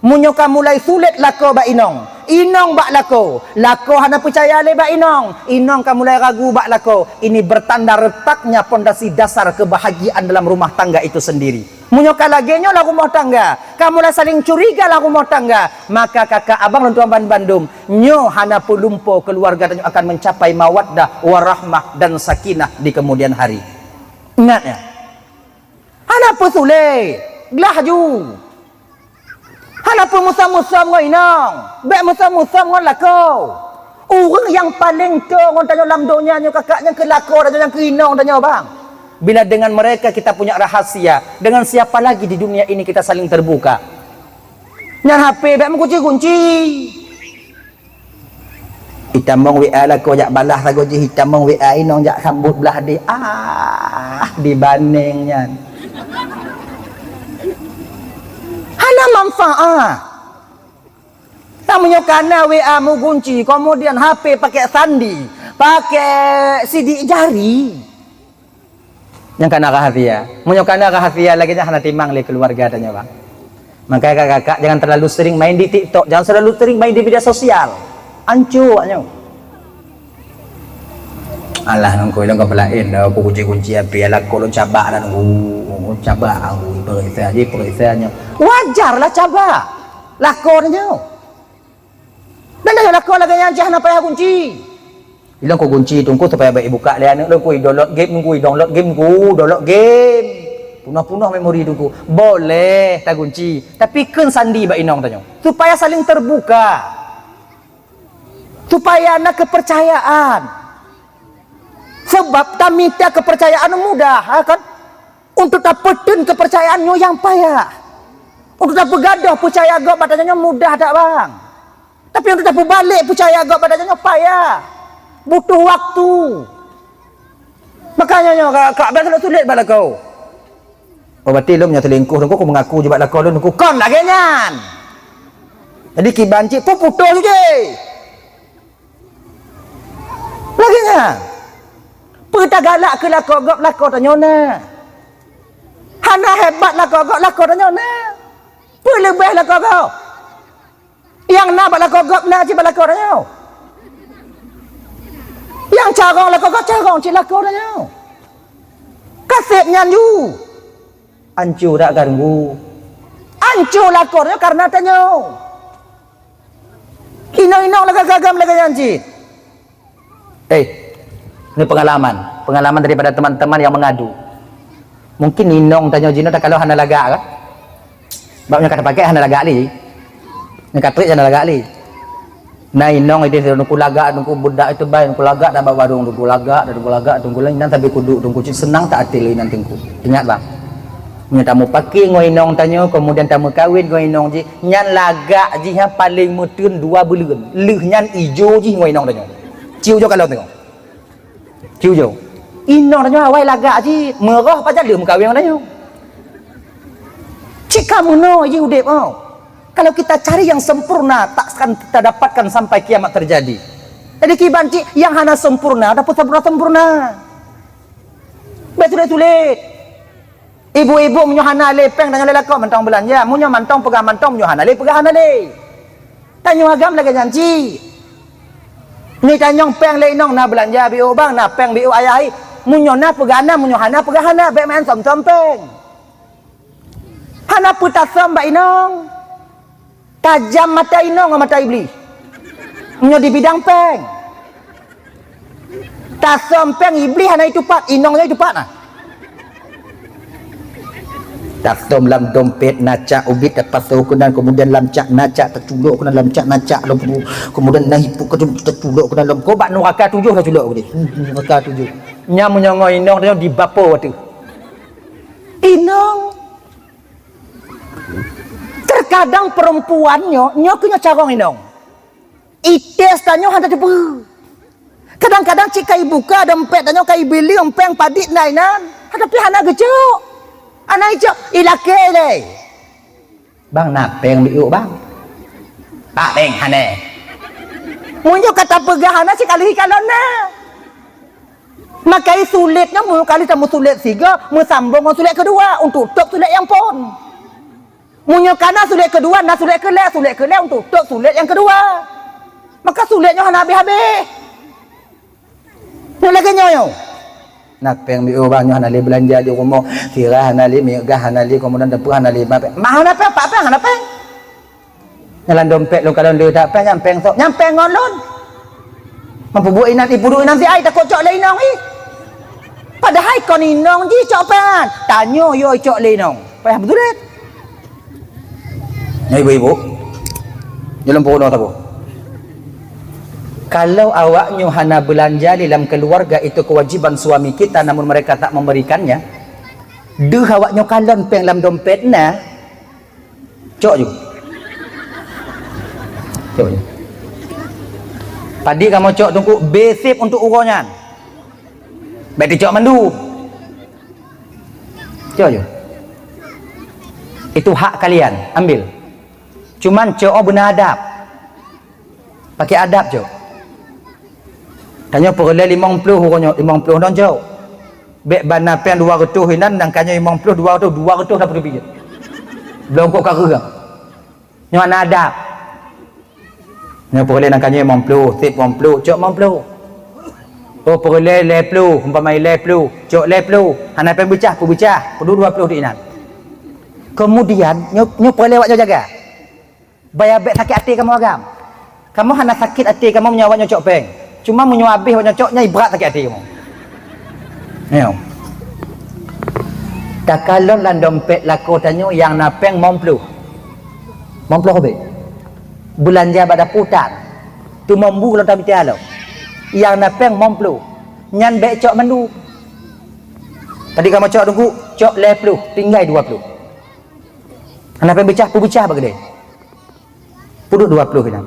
Meunyoe ka mulai sulet lakoe bak inong, inong bak lakoe, lakoe hana peucaya lé bak inong, inong ka mulai ragu bak lakoe, ini bertanda retaknya pondasi dasar kebahagiaan dalam rumah tangga itu sendiri. Meunyoe ka lagée nyoe lam rumoh tangga, ka mulai saling curiga lam rumoh tangga, maka kakak abang lôn tuan ban-, bandum, nyoe hana peue lumpo keuluwarga tanyoe akan mencapai mawaddah, warahmah, dan sakinah di kemudian hari. Ingat ya, hana peue sulet, glah ju. Hana peue musam-musam ngon inong, bék musam-musam ngon lakoe. Ureuëng nyang paleng toe ngon tanyoe lam donya nyoe kakak nyang keu lakoe tanyoe, nyang keu inong tanyoe bang. Bila dengan mereka kita punya rahasia, dengan siapa lagi di dunia ini kita saling terbuka? Nyan H P bèk meukunci-kunci. Itamong W A lakoe jak balah sagoe jih, itamong W A inong jak sambot blah deh. Ah, dibaneng nyan. Hana manfaat. Nah, meunyoe kana W A meugunci, kemudian H P pakai sandi, pakai sidik jari. Nyang kana rahasia. Meunyoe kana rahasia lagèe nyan hana timang lé keuluwarga tanyoe, bang. Makanya kakak-kakak jangan terlalu sering main di TikTok, jangan terlalu sering main di media sosial. Ancô nyoe. Alah, ngon kau ilong kau pelain dah, aku kunci-kunci api, alah kau lôn cabak dah nunggu, cabak aku, periksa aja, periksa nyoe. Wajar lah cabak. Lakoe nyoe. Dan dah lakoe lagèe nyan cit hana payah kunci. Ilong ku kunci teungku supaya bèk ibuka lé aneuk lôn, ku i-download game, ku i-download game, ku download game. Punoh-punoh memori teungku. Boleh tagunci, tapi kheun sandi bak inong tanyoe supaya saling terbuka. Supaya na kepercayaan. Sebab tamita kepercayaan mudah, ha kan? Untuk tapeuteun kepercayaan nyoe nyang payah. Untuk tapeugadôh peucaya gob bak tanyoe nyoe mudah that, bang. Tapi untuk tapeubalek peucaya gob bak tanyoe nyoe payah. Butuh waktu. Makanya nyoe ka, ka bèk sulet-sulet bak lakoe. Oh, berarti lôn nyang selingkuh, lôn ku mengaku je bak lakoe lôn, lôn ku kon lagèe nyan. Jadi kiban cit pun putôh ju jih. Lagèe nyan. Peue tagalak keu lakoe gob, lakoe tanyoe na. Hana hebat lakoe gob, lakoe tanyoe na. Peue leubeh lakoe gob? Nyang na bak lakoe gob na cit bak lakoe tanyoe. Nyang carông lakoe gob carông cit lakoe tanyoe. Kaseb nyan ju. Ancô dak ganggu. Ancô lakoe tanyoe kareuna tanyoe. Inong-inong lagak gagam lagak nyan cit. Eh, ni pengalaman. Pengalaman daripada teman-teman yang mengadu. Mungkin inong tanyoe jinoe takalon hana lagak kan? Bab nyang ka tapakai hana lagak lé. Nyang ka trép hana lagak lé. Na inong idéh teungku lagak, teungku budak itu bai, teungku lagak dak bak warong, teungku lagak, teungku lagak, teungku laén, nyan tapi kuduek teungku cit seunang that até lé nyan teungku. Ingat bang. Meunyoe tamupaké ngon inong tanyoe, kemudian tameukawen ngon inong jih, nyan lagak jih nyan paleng meuteun dua buleuen. Lheueh nyan ijo jih ngon inong tanyoe. Ciu jo kalon teungoh. Ciu jo. Inong tanyoe awai lagak jih, meuroh pajan lheueh meukawen ngon tanyoe. Cit ka meunoe jih udép, oh. Kalau kita cari yang sempurna, tak akan kita dapatkan sampai kiamat terjadi. Jadi kiban cit nyang hana sempurna, dapur sempurna-sempurna. Bèk sulet-sulet. Ibu-ibu meunyoe hana lé péng tanyoe lé lakoe mantong beulanja, meunyoe mantong peugah mantong, meunyoe hana lé peugah hana lé. Tanyoe agam lagèe nyan cit. Ni tanyong péng lé inong na beulanja biôk bang, na péng biôk ayah i. Meunyoe na peugah na, meunyoe hana peugah hana, bèk maén som-som péng. Hana peue tasöm bak inong. Tajam mata inong ngon mata Iblih. Meunyoe di bidang péng. Tasöm péng Iblih hana itupat, inong nyoe itupat na. Tasöm lam dompet na cak ubit tapasoe keunan, kemudian lam cak na cak taculok keunan, lam cak na cak lom, kemudian na ipuk taculok keunan lom. Ko bak nuraka tujoh taculok keudéh. Nuraka tujoh. Nyan meunyoe ngon inong nyoe dibapo ateueh. Inong. Terkadang perempuan nyoe, nyoe keuh nyoe carông inong. Ites tanyoe hana teupeue. Kadang-kadang cit ka ibuka dompet tanyoe, ka ibili péng padit na inan, tapi hana geucok. Hana icok, ilakèe lé. Bang, na péng biôk bang? Pak péng hana. Meunyoe ka tapeugah hana, sikali kalon na. Maka sulet nyan meukali tameusulet sigoe, meusambong ngon sulet keudua untuk tôb sulet nyang phôn. Meunyoe ka na sulet keudua, na sulet keulhèe, sulet keulhèe untuk tôb sulet nyang keudua. Maka sulet nyoe hana habéh-habéh. Nyoe lagèe nyoe nyoe. Na péng biôh bang, nyoe hana lé beulanja di rumoh, sira hana lé, minyeuk gas hana lé, keumudian dapur hana lé, ma péng. Ma hana péng, pat péng hana péng. Nyan lam dompet lôn kalon le that péng, nyan péng sôk, nyan péng ngon lôn. Meupeubuet inan, ipeuduek inan siat, takot cok lé inong ih. Padahai kon inong jih cok péng nyan. Tanyoe yo cok lé inong. Payah beusulet. Nyoe ibu-ibu. Nyoe lôn peurunoe saboh. Kalau awaknyoe hana beulanja di lam keuluwarga, itu kewajiban suami kita, namun mereka tak memberikannya, deuh awaknyoe kalon péng lam dompet na, cok ju. Cok ju. Padi kamoe cok Teungku, be sép untuk uroe nyan. Bék teucok mandum. Cok ju. Itu hak kalian, ambil. Cuman cok beuna adab. Pakai adab cok. Tanyoe peureulée limong ploh uroe nyoe, limong ploh nyoe cok. Bék bana péng dua reutôh inan, nangka nyoe limong ploh, dua reutôh, dua reutôh dapeuet rupiah. Bloe kok ka reugang. Nyoe hana adab. Nyoe peureulée nangka nyoe limong ploh, sép limong ploh, cok limong ploh. Oh, peureulée lhée ploh, umpama lhée ploh, cok lhée ploh. Hana péng beucah, peubeucah, peuduek dua ploh di inan. Kemudian, nyoe, nyoe peureulée awaknyoe jaga. Baya bék sakét até kamoe agam. Kamoe hana sakét até kamoe meunyoe awaknyoe cok péng. Cuma meunyoe habéh awaknyoe cok, nyan brat sakét até kamoe. Nyoe. Takalon lam dompet lakoe tanyoe nyang na péng limong ploh. Limong ploh bék. Beulanja bak dapu tan. Teumombu lom tamita lom. Nyang na péng limong ploh. Nyan bék cok mandum. Tadi kamoe cok Teungku, cok lhée ploh, tinggai dua ploh. Hana péng beucah, peubeucah bak keudée. Peuduek dua ploh nyan.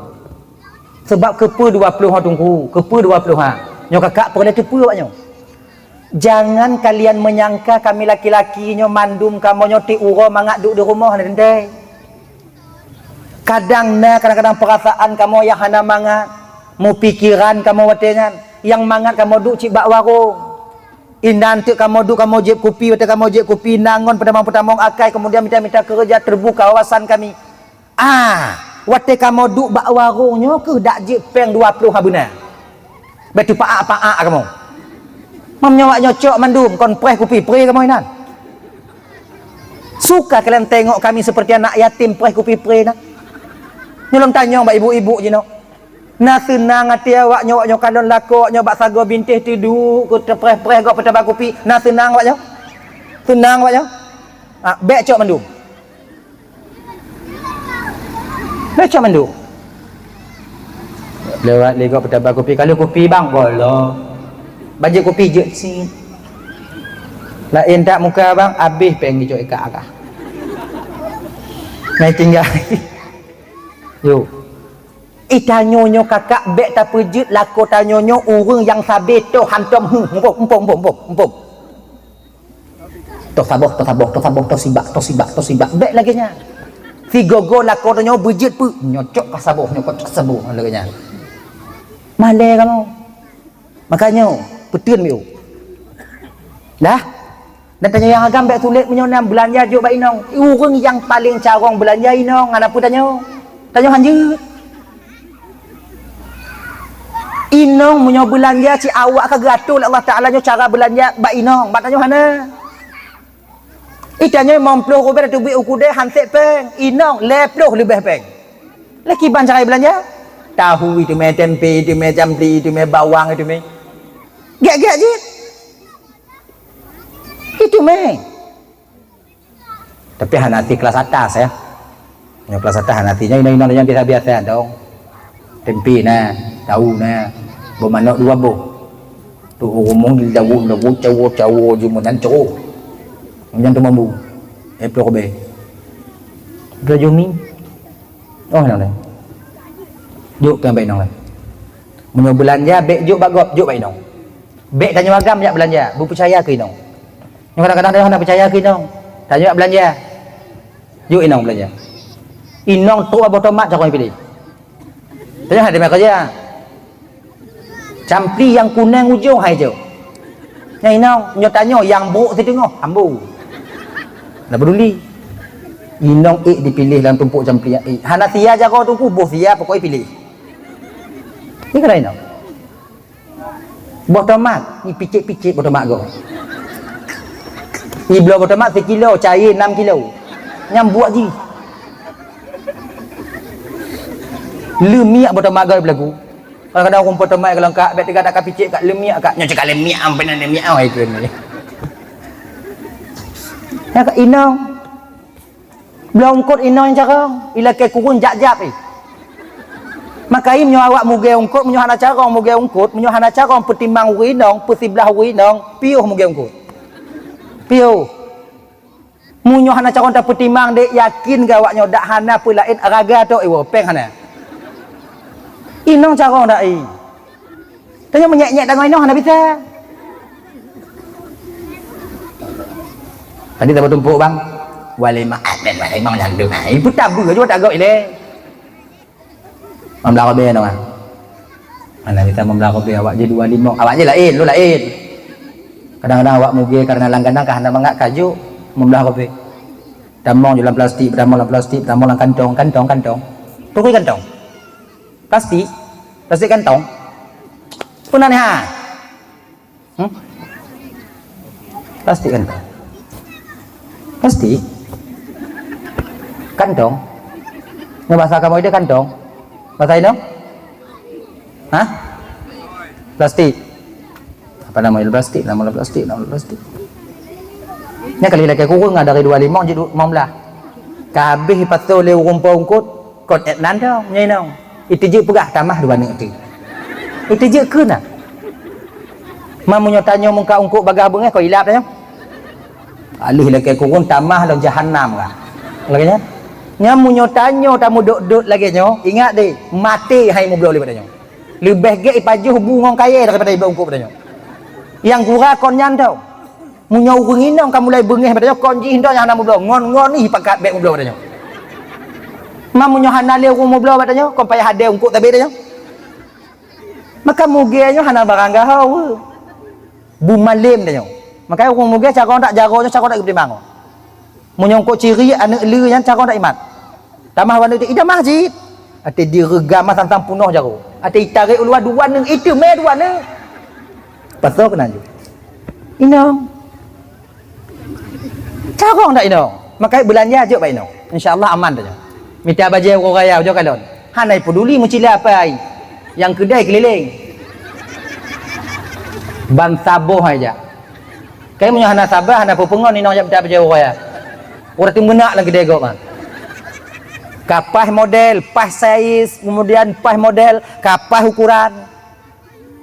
Sabab keupeue dua ploh ha Teungku? Keupeue dua ploh ha? Nyoe kakak peureulée teupeue awaknyoe. Jangan kalian menyangka kami laki-laki nyoe mandum kamoe nyoe tiep uroe mangat duek di rumoh hana teuntée. Kadang na kadang-kadang peurasaan kamoe nyang hana mangat, meupikiran kamoe watée nyan, nyang mangat kamoe duek cit bak warong. Inan teuk kamoe duek kamoe jieb kupi, watée kamoe jieb kupi, na ngon peutamong-peutamong akai, kemudian mita-mita keureuja, teubuka wawasan kami. Ah, watée kamoe duek bak warong nyoe kheueh dak jeuet péng dua ploh ha beuna. Bék teupaak-paak kamoe. Meunyoe awaknyoe cok mandum kon preh kupi, preh kamoe inan. Suka kalian tengok kami seperti anak yatim preh kupi preh na. Nyoe lôn tanyong bak ibu-ibu jinoe. Na seunang até awaknyoe, awaknyoe kalon lakoe awaknyoe bak sagoe bintéh teuduek keu teupreh-preh gob peutaba kupi, na seunang awaknyoe? Seunang awaknyoe? Ah, bék cok mandum. Baca mandum. Lewat lé gob peutaba kupi, kalau kupi bang, golo. Bajée kupi jeuet cit. Laén that muka bang, abéh péng jicok ikat akah. Ngai tinggai. Yuk. Ih, tanyoe nyoe kakak bék tapeujeuet lakoe tanyoe nyoe ureuëng nyang sabe toh hantom, hmm, muphom, muphom, muphom, muphom, muphom. Toh saboh, toh saboh, toh saboh, toh sibak, toh sibak, toh sibak. Bék lagée nyan. Sigoe-goe lakoe tanyoe beujeuet peue, nyoe cok ka saboh, nyoe cok saboh, lagée nyan. Malée kamoe. Makanya, peuteun miu. Dah? Dan tanyoe nyang agam bék sulet meunyoe na beulanja jok bak inong. Ureuëng nyang paleng carông beulanja inong, hana peue tanyoe. Tanyoe hanjeuet. Inong meunyoe beulanja cit awak ka geuatur lé Allah Taala nyoe cara beulanja bak inong, bak tanyoe hana. Ih, tanyoe limong ploh rubée teubiet u keudè han sép péng, inong lhée ploh leubeh péng. Lé kiban cara beulanja? Tahu iteumé, tempe iteumé, campli iteumé, bawang iteumé. Gét-gét jih. Iteumé. Tapi hana ti kelas atas, ya. Nyang kelas atas hana ti, nyang inong-inong nyang biasa-biasa dong. Tempe na, tahu na, beumanok dua boh. Tu ureuëng daun, daun, cawo, cawo, jumeunan cero. Nyang tu mambu. Eh, ploh rubée. Ploh jumi. Oh, inong laén. Jok keu bak inong laén. Meunyoe beulanja, bék jok bak gob, jok bak inong. Bék tanyoe agam jak beulanja, beupeucaya keu inong. Nyoe kadang-kadang tanyoe hana peucaya keu inong. Tanyoe jak beulanja. Jok inong beulanja. Inong trok boh tomat cakong piléh. Tanyoe hana teuma keureuja. Campli nyang kuneng ujong hai jok. Nyan inong, nyoe tanyoe nyang brok siteungoh, ambo. Hana peduli. Inong ék dipiléh lam tumpok campli nyan ék. Hana sia jaroe Teungku, boh sia pokok ék piléh. Nyan keuh inong. Boh tomat, ipicék-picék boh tomat goe. Ibloe boh tomat sikilo, cayée nam kilo. Nyan buet jih. Leumiak boh tomat goe beulagu. Kadang-kadang ureuëng boh tomat kalau ka bék teuga dak ka picék ka leumiak ka. Nyoe cit ka leumiak, am peunan leumiak, oh, ikeu ni. Nyan ka inong. Bloe eungkot inong carông, ilakée kureueng jak-jak ih. Maka meunyoe awak mugée eungkôt, meunyoe hana carông mugée eungkôt, meunyoe hana carông peutimang ureuëng inong, peusiblah ureuëng inong, piôh mugée eungkôt. Piôh. Meunyoe hana carông tapeutimang dek, yakin gawak nyoe dak hana peulaén raga tok iwoe, péng hana. Inong carông dak i. Tanyoe meunyék-nyék tangoe inong hana bisa. Tadi tabatumpuk bang. Walimah, ah, ben walimah nyang deuh. Ibu tabu juga tak gok ile. Mamlah robe nama. Mana kita mamlah robe awak je dua limong. Awak je lain, lu lain. Kadang-kadang awak mugée karena langganan kah hana mangat kaju mamlah robe. Tamong je lam plastik, tamong lam plastik, tamong lam kantong, kantong, kantong. Tukui kantong. Plastik, plastik kantong. Pernah ni ha? Hmm? Plastik kantong. Plastik. Kantong. Ni bahasa kamu itu kantong. Bahasa Indo? Hah? Plastik. Apa nama itu plastik? Nama plastik, nama plastik. Nya kali lagi kurang ada dari dua limong jadi mamlah. Kabeh pasoe lé ureuëng po eungkôt, kon ék nan dong, nyoe inong. Iteujeuk peugah tamah dua neuk teuh. Iteujeuk keu na. Ma meunyoe tanyoe mungka eungkôt bagaih beungéh, kon ilap tanyoe. Alih lakée kureueng tamah lam jahannam kah. Lagée nyan. Nyan meunyoe tanyoe tameudot-dot lagée nyoe, ingat deh, maté hai meubloe lé bak tanyoe. Leubeh gét ipajoh bu ngon kayée daripada ibloe eungkôt bak tanyoe. Nyang gura kon nyan tau. Meunyoe ureuëng inong ka mulai beungéh bak tanyoe, kon jih inong nyang hana meubloe, ngon-ngon ih pakat bék meubloe bak tanyoe. Ma meunyoe hana lé ureuëng meubloe bak tanyoe, kon payah adée eungkôt tabé tanyoe. Maka mugée nyoe hana barang gahawa. Bumalem tanyoe. Maka ureuëng mugée carông dak jaroe nyoe carông dak geupeutimang. Meunyoe eungkôt ciri aneuëk le nyan carông dak imat. Tamah waneuk teuh idamah jih. Até direugam mah tantang punoh jaroe. Até itarek uluwa dua neuk, iteumé dua neuk. Pasoe keunan ju. Inong. Carông dak inong. Makai beulanja jok bak inong. Insya Allah aman tanyoe. Mita bajée uroe raya ujoe kalon. Hana peduli meucila apai. Nyang keudai keulileng. Ban saboh hai jak. Kai meunyoe hana sabar, hana peupeungon inong jak mita bajée uroe raya. Uroe teumeunak lam keudai gob mah. Ka paih model, paih saiz, kemudian paih model, ka paih ukuran.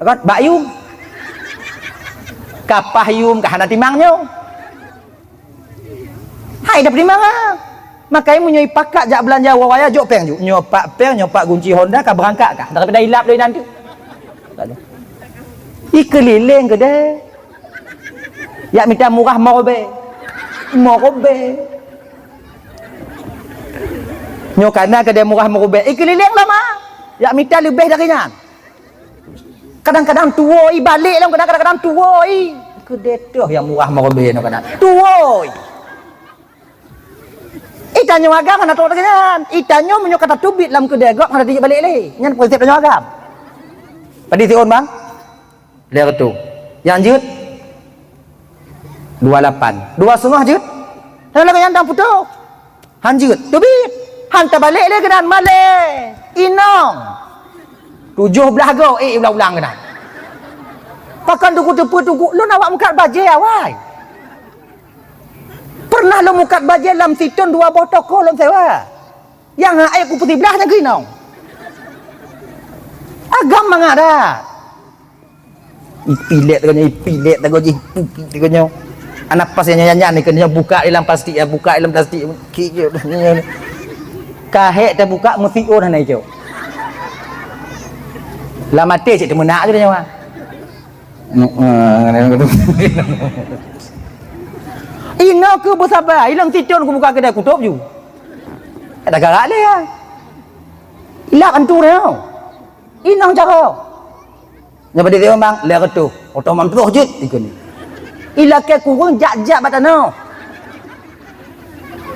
Kan? Bak yum. Ka paih yum, ka hana timang nyoe. Hai dah peutimang ah. Makai meunyoe ipakat jak beulanja uroe raya jok péng ju. Nyoe pat péng, nyoe pat gunci Honda ka beurangkat kah. Daripada ilap lé nanti. Ikeulileng keudeh. Yak mita murah meurobée. Meurobée. Nyoe kana keudeh murah meurobée. Ikeulileng lama. Yak mita leubeh dari nyan. Kadang-kadang tuwo i balek lom, kadang-kadang tuwo i. Keudeh toh nyang murah meurobée nyoe kadang. Tuwo i. Itanyoe agam hana trok lagée nyan. Itanyoe meunyoe ka tateubiet lam keudeh gob hana dijak balek lé. Nyan prinsip tanyoe agam. Padit siôn bang? Lhée reutôh. Nyang jeuet? Dua lapan. Dua seungoh jeuet? Hana lagée nyan dang putôh. Han jeuet, teubiet. Han tabalek lé keunan malée. Inong. Tujoh blaih goe, eh, ulang-ulang keunan. Pakon teungku teupeu teungku lôn awak mukat bajée awai. Pernah lôn mukat bajée lam sithon dua boh toko lôn sewa. Nyang hai ku peusiblaih nyang keuinong. Agam mangat dah. Ipilet teuk nyoe, ipilet teuk jih, ipilet teuk nyoe. Anak pas nyang nyan-nyan ni keunoe buka di lam plastik ya, buka di lam plastik. Ki-, ki-, ka hék teubuka meusiôn hana icok. Lam até cit teumeunak je nyoe. Inoe keu beusaba, ilong titon kubuka keudai kutôb ju. Ada garak lé ya. Ilak antu nyoe. Inong jaroe. Nyoe bak di Tiong Bang, lhée reutôh. Oto mam troh jeuet ikeu ni. Ilakée kureueng jak-jak bak tanoh.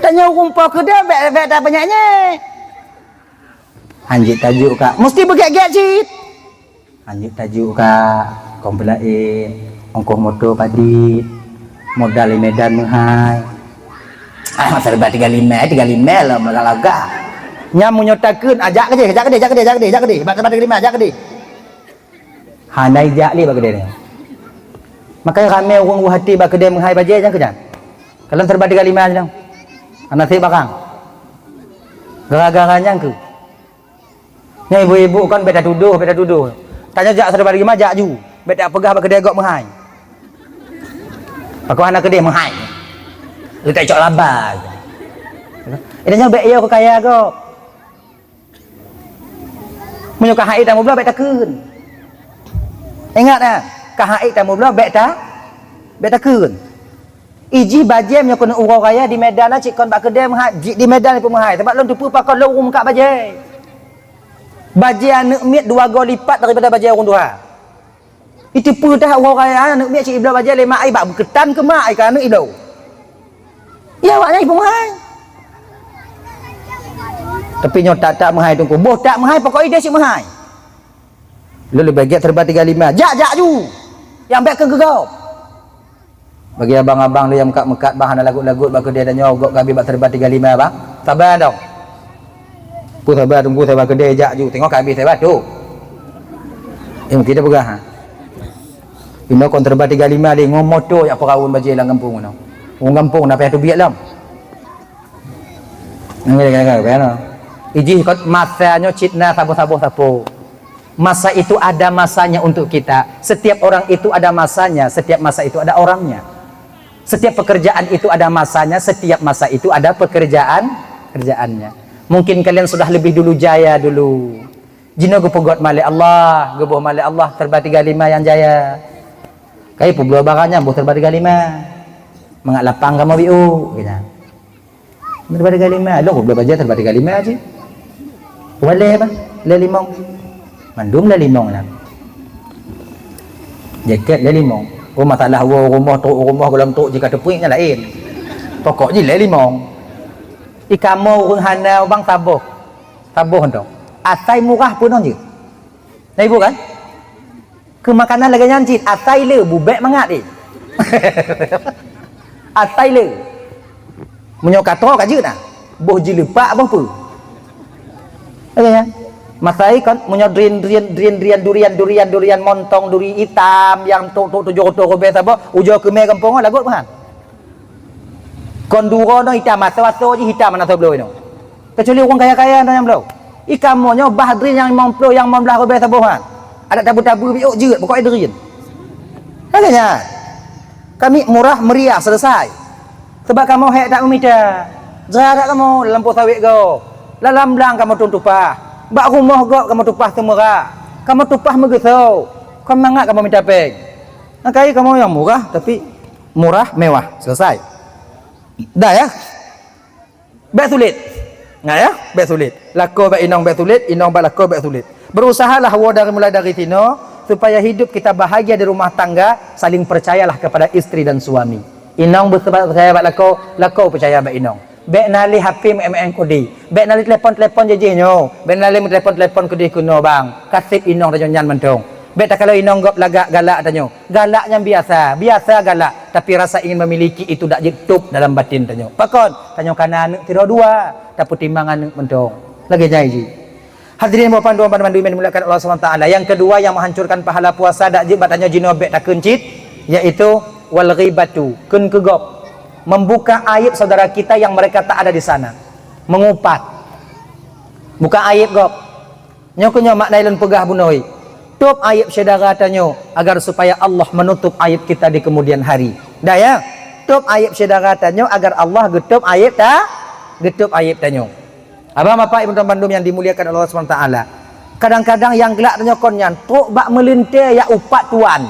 Tanyoe ureuëng po keudeh bék-bék tapeunyak nyeh. Hanjeuet tajuk kak, meusti beugét-gét cit. Hanjeuet tajuk kak, kompla e, ongkoh moto padit, modal di Medan meuhai. Ah, masa debat tiga lima, tiga lima lah, melaga-laga. Nyam meunyoe takheun, ah, jak keudeh, jak keudeh, jak keudeh, jak keudeh, jak keudeh. Bak, bak tiga lima, jak keudeh. Hana ijak lé bak keudè nyoe. Makanya ramé ureuëng u hati bak keudè meuhai bajée nyang keu nyan. Kalon serba tiga lima nyoe. Hana sép barang. Gara-gara nyang keu. Nyan ibu-ibu kan bèk tatudoh, bèk tatudoh. Tanyoe jak sabe lima jak ju. Bèk tapeugah bak keudè gob meuhai. Pakon hana keudè meuhai. Leutak cok laba. Ini nyoe bèk yo keu kaya gob. Meunyoe ka hai tameubloe bèk takheun. Ingat ah, ka hai tameubloe bèk ta bèk takheun. Ijih bajèe meunyoe keuneuk uroe raya di Medan na cit kon bak keudè meuhai, di Medan pun meuhai. Sabab lôn teupeue pakon lôn ureueng meukat bajèe. Bajèe aneuk miet dua goe lipat daripada bajèe ureueng tuha. Iteupeue tah uroe raya aneuk miet cit ibloe bajèe lé mak ai bak beukeutan keu mak ai ka aneuk ibloe. Ya awaknyan ipeu meuhai. Tapi nyoe tak-tak meuhai teungku. Boh tak meuhai pokok ideh cit meuhai. Lôn leubeh gèt serba tiga lima. Jak, jak ju. Nyang bèk keu geugob. Bagi abang-abang lé nyang meukat-meukat bang hana lagot-lagot bak keudè tanyoe gob ka abéh bak serba tiga lima bang. Saba dong. Peue saba teungku saba keudè jak ju. Teungoh ka abéh saba tu. Eh mungkin dah peugah ha. Inoe kon serba tiga lima lé ngon moto jak peuraun bajèe lam gampông inoe. Ureueng gampông na payah teubiet lom. Ijih kot masa nyoe cit na saboh-saboh sapo. Masa itu ada masanya untuk kita. Setiap orang itu ada masanya, setiap masa itu ada orangnya. Setiap pekerjaan itu ada masanya, setiap masa itu ada pekerjaan kerjaannya. Mungkin kalian sudah lebih dulu jaya dulu. Jinoe geupeugöt malèe Allah, geuboh malèe Allah serba tiga lima nyang jaya. Kai peubloe barang nyan boh serba tiga lima. Mangat lapang kamoe biu, gitu. Serba tiga lima, lôn peubloe bajèe serba tiga lima cit. Walèe bah, lhèe limong. Mandum lhèe limong nyan. Jakèt lhèe limong. Oh masalah woe rumoh trok rumoh gohlom trok jih ka teupeue nyan laén. Pokok jih lhèe limong. Ikamoe ureueng hana ubang saboh. Saboh tu. Asai murah pun jeuet. Na ibu kan? Keu makanan lagèe nyan cit, asai le bubek mangat eh. Asai le. Meunyoe ka troe ka jeuet na. Boh jileupak boh peue. Lagèe nyan. Masai kan meunyoe durian durian durian durian durian durian montong duri itam nyang tok tok tujoh reutôh ribèe saboh, ujoe keumè gampông lagot meuhan. Kon duroe nyoe itam asoe-asoe jih itam hana soe bloe nyoe. Kecuali ureueng kaya-kaya nyoe nyang bloe. Ikamoe nyoe bah drin nyang limong ploh nyang limong blah ribèe saboh nyan. Adak tabu-tabu biôk jeuet pokok drin. Lagèe nyan. Kami murah meriah selesai. Sebab kamoe hék that meumita. Jra that kamoe lam po sawét gob. Lam blang kamoe tupah. Bak rumoh gob kamoe tupah seumeurak. Kamoe tupah meugeusoe. Kon mangat kamoe mita péng. Nyan kayèe kamoe nyang murah tapi murah mewah selesai. Dah ya. Bèk sulet. Ngat ya, bèk sulet. Lakoe bak inong bèk sulet, inong bak lakoe bèk sulet. Berusahalah woe dari mulai dari sinoe supaya hidup kita bahagia di rumah tangga, saling percayalah kepada istri dan suami. Inong beusebat percaya bak lakoe, lakoe percaya bak inong. Bèk na lé H P meu'en-meu'en keudéh. Bèk na lé telepon-telepon jih-jih nyoe. Bèk na lé meutelepon-telepon keudéh keunoe bang. Kaseb inong tanyoe nyan mantong. Bèk takalon inong gob lagak galak tanyoe. Galak nyang biasa, biasa galak, tapi rasa ingin memiliki itu dak jeuet top dalam batin tanyoe. Pakon? Tanyoe kana aneuk sidroe dua, tapeutimang aneuk mantong. Lagèe nyan jih. Hadirin buah panduan banmandum yang dimuliakan Allah Subhanahu wa taala. Yang kedua yang menghancurkan pahala puasa dak jeuet bak tanyoe jinoe bèk takheun cit, yaitu wal ghibatu, kheun keu gob. Membuka aib saudara kita yang mereka tak ada di sana. Mengupat. Buka aib gob. Nyoe keuh nyoe makna lôn peugah bunoe. Tôb aib syedara tanyoe agar supaya Allah menutup aib kita di kemudian hari. Dah ya? Tôb aib syedara tanyoe agar Allah geutôb aib ta geutôb aib tanyoe. Abang bapak ibu tuan bandum yang dimuliakan Allah Subhanahu wa taala. Kadang-kadang nyang glak tanyoe kon nyan trok bak meulintèe jak upat tuan.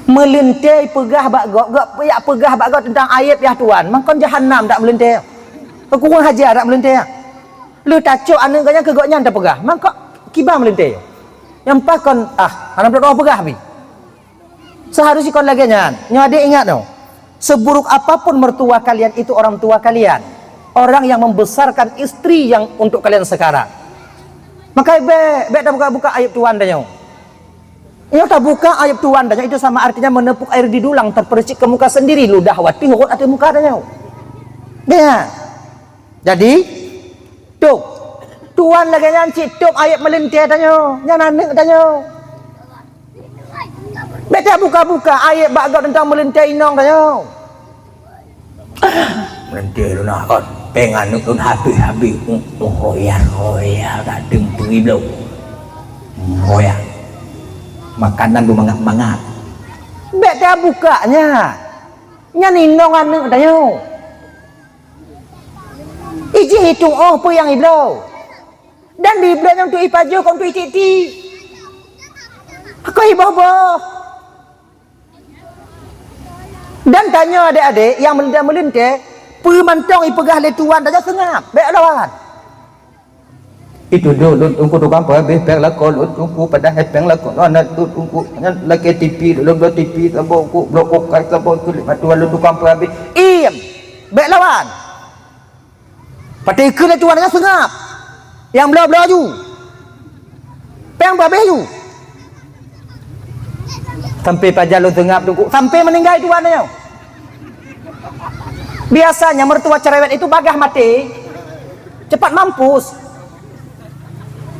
Meulintèe peugah bak gob, gob jak peugah bak gob teuntang aib yah tuan. Mangkon jahanam dak meulintèe. Keukurang haja dak meulintèe. Lheueh tacok aneuk gobnyan keu gobnyan tapeugah. Mangkok kiban meulintèe. Nyang paih kon ah hana droe peugah pi. Seharusnya kon lagèe nyan. Nyoe adek ingat noh. Seburuk apapun mertua kalian itu orang tua kalian. Orang yang membesarkan istri yang untuk kalian sekarang. Maka bèk bèk tabuka-buka aib tuan tanyoe. Nyoe tabuka aib tuan tanyoe itu sama artinya menepuk air di dulang terpercik ke muka sendiri, ludah watèe rhot ateueh muka tanyoe. Ya. Jadi tôb tuan lagèe nyan cit tôb aib meulintèe tanyoe, nyan aneuk tanyoe. Bèk tabuka-buka aib bak gob teuntang meulintèe inong tanyoe. Meulintèe lôn nah kon. Péng aneuk lôn habéh-habéh, uh, uh, roya-roya, gadeng peuri bloe. Roya. Makanan beumangat-mangat. Bék tabukak nyan. Nyan inong aneuk tanyoe. Ijih itueng 'oh peue nyang ibloe. Dan dibloe nyan untuk ipajoh, kon untuk itik-tik. Kon iboh-boh. Dan tanyoe adék-adék nyang meulintée-meulintée, peue mantong ipeugah lé tuan tanyoe seungab, bék lawan. Itu dulu lôn teungku tukang peuhabéh péng lakoe lôn teungku, padahai péng lakoe lôn hana lôn teungku, nyan lakée tipi lôn bloe tipi saboh, ku bloe kulkas saboh, keu lima tuan lôn tukang peuhabéh. Iem, bék lawan. Patéh keu lé tuan nyan seungab. Nyang bloe-bloe ju. Péng peuhabéh ju. Sampai pajan lôn seungab teungku, sampai meuninggai tuan nyoe. Biasanya mertua cerewet itu bagah maté, cepat mampus.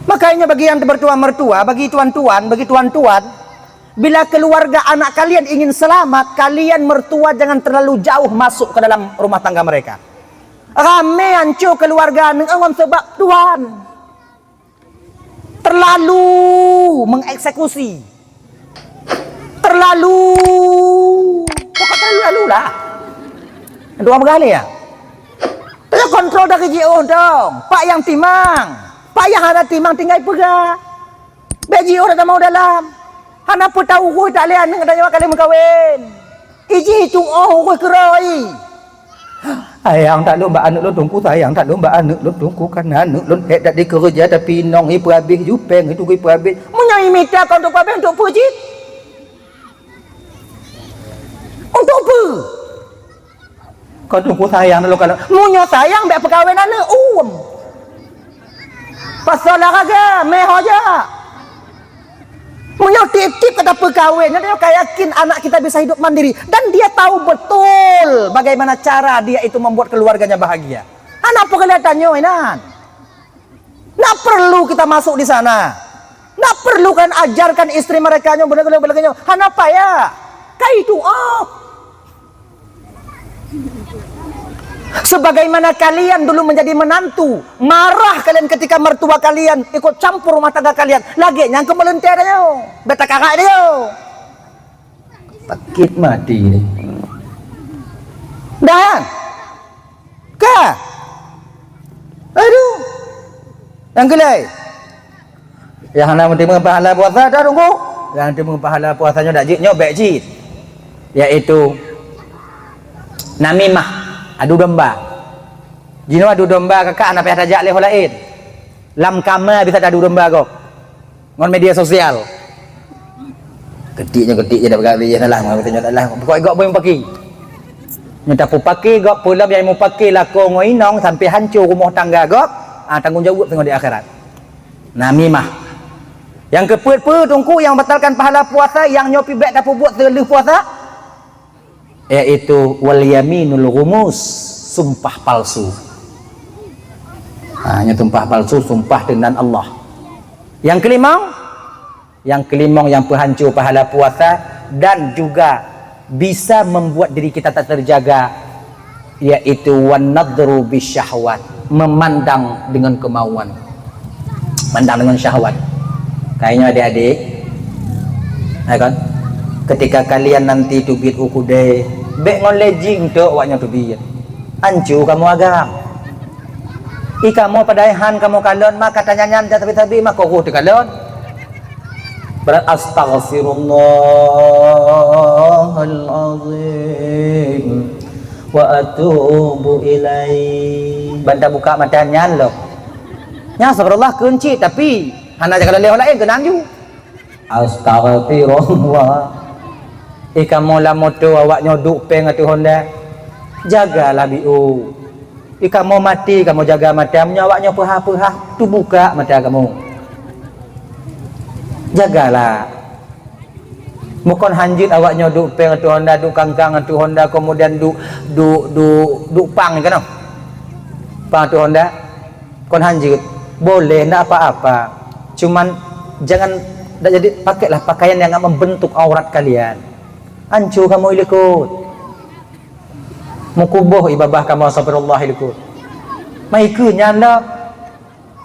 Makanya bagi yang mertua-mertua, bagi tuan-tuan, bagi tuan-tuan, bila keluarga anak kalian ingin selamat, kalian mertua jangan terlalu jauh masuk ke dalam rumah tangga mereka. Ramé hancô keluarga aneuk ngon sebab tuan. Terlalu mengeksekusi. Terlalu, pokok terlalu-lalu lah. Dua beuralée ya. Teuka kontrol dari jiôh dong. Pak nyang timang. Pak nyang hana timang tinggai peugah. Bék jiôh dak tamong dalam. Hana peue tau uroe tak lé aneuk tanyoe ka lheueh meukawen. Ijih itueng 'oh uroe keuroi. Sayang that lôn bak aneuk lôn teungku, sayang that lôn bak aneuk lôn teungku, kan aneuk lôn hék that dikeureuja tapi inong i peuhabéh ju péng itu i peuhabéh. Meunyoe imita kon untuk peuhabéh untuk peue cit? Untuk peue? Kon teungku sayang lôn kalon. Meunyoe sayang bék peukawen aneuk, uem. Pasal olahraga, meuho jak. Meunyoe tiep-tiep ka tapeukawen, nyan ka yakin anak kita bisa hidup mandiri dan dia tahu betul bagaimana cara dia itu membuat keluarganya bahagia. Hana peue keu lé tanyoe inan. Nak perlu kita masuk di sana. Nak perlu kan ajarkan istri mereka nyoe beuna-beuna lagée nyoe. Hana payah. Kai itu ah. Sebagaimana kalian dulu menjadi menantu, marah kalian ketika mertua kalian ikut campur rumah tangga kalian. Lagée nyang keu meulintée tanyoe. Bék takarak tanyoe. Sakét mati ni. Dah. Ka. Aduh. Nyang keulai. Nyang hana meuteumé pahala puasa dah tunggu. Nyang teumé pahala puasa nyoe dak jeuet nyoe bék cit. Yaitu namimah, adu domba. Jinoe adu domba kakak hana payah tajak lé ho laén. Lam kama bisa tadu domba gob. Ngon media sosial. Ketik nyoe ketik je dah peugah bih salah, ngon nyoe salah. Pokok gob boh mupaki. Nyoe tapupaki gob peulom nyang mupaki lakoe ngon inong sampai hancô rumoh tangga gob, ah, tanggong jaweueb teungoh di akhirat. Namimah. Nyang keupeuet peue teungku nyang batalkan pahala puasa nyang nyoe pih bék tapeubuet seuleuh puasa? Yaitu wal yaminul ghumus, sumpah palsu. Ha, nyan sumpah palsu, sumpah dengan Allah. Yang kelima, yang kelima yang peuhanco pahala puasa dan juga bisa membuat diri kita tak terjaga, yaitu wan nadru bisyahwat, memandang dengan kemauan. Pandang dengan syahwat. Kayaknya adik-adik, ya kan? Ketika kalian nanti teubiet u keudè, bék ngon lé jih untuk awaknyan teubiet. Hanco kamoe agam. I kamoe padahai han kamoe kalon, maka tanyan-nyan sabe-sabe maka roh teukalon. Berat astaghfirullahal azim wa atubu ilaih. Ban tabuka mata nyan lom. Nyan astagfirullah keuncit, tapi hana jaga lé laén keunan ju. Astagfirullah. I kamoe lam moto awaknyoe duek péng ateueh honda. Jagalah biôh. I kamoe maté kamoe jaga mata, meunyoe awaknyoe peuhah-peuhah, teubuka mata kamoe. Jagalah. Bukon hanjeuet awaknyoe duek péng ateueh honda, duek kangkang ateueh honda, kemudian duek, duek, duek, duek pang keunoe. Pang ateueh honda. Kon hanjeuet. Boleh, ndak apa-apa. Cuman jangan, ndak jadi, pakailah pakaian yang membentuk aurat kalian. Hanco kamoe i likot. Meukuboh i babah kamoe, astagfirullah, i likot. Mai keu nyan dah.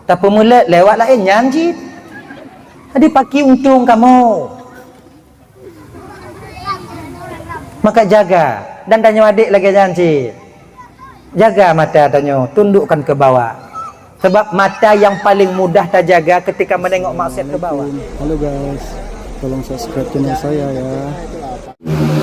Tapeumeulet lewat laén nyan cit. Jadi paki untông kamoe. Maka jaga dan tanyoe adék lagée nyan cit. Jaga mata tanyoe, tundukkan ke bawah. Sebab mata yang paling mudah tajaga ketika menengok maksiat ke bawah. Halo guys, tolong subscribe channel saya ya.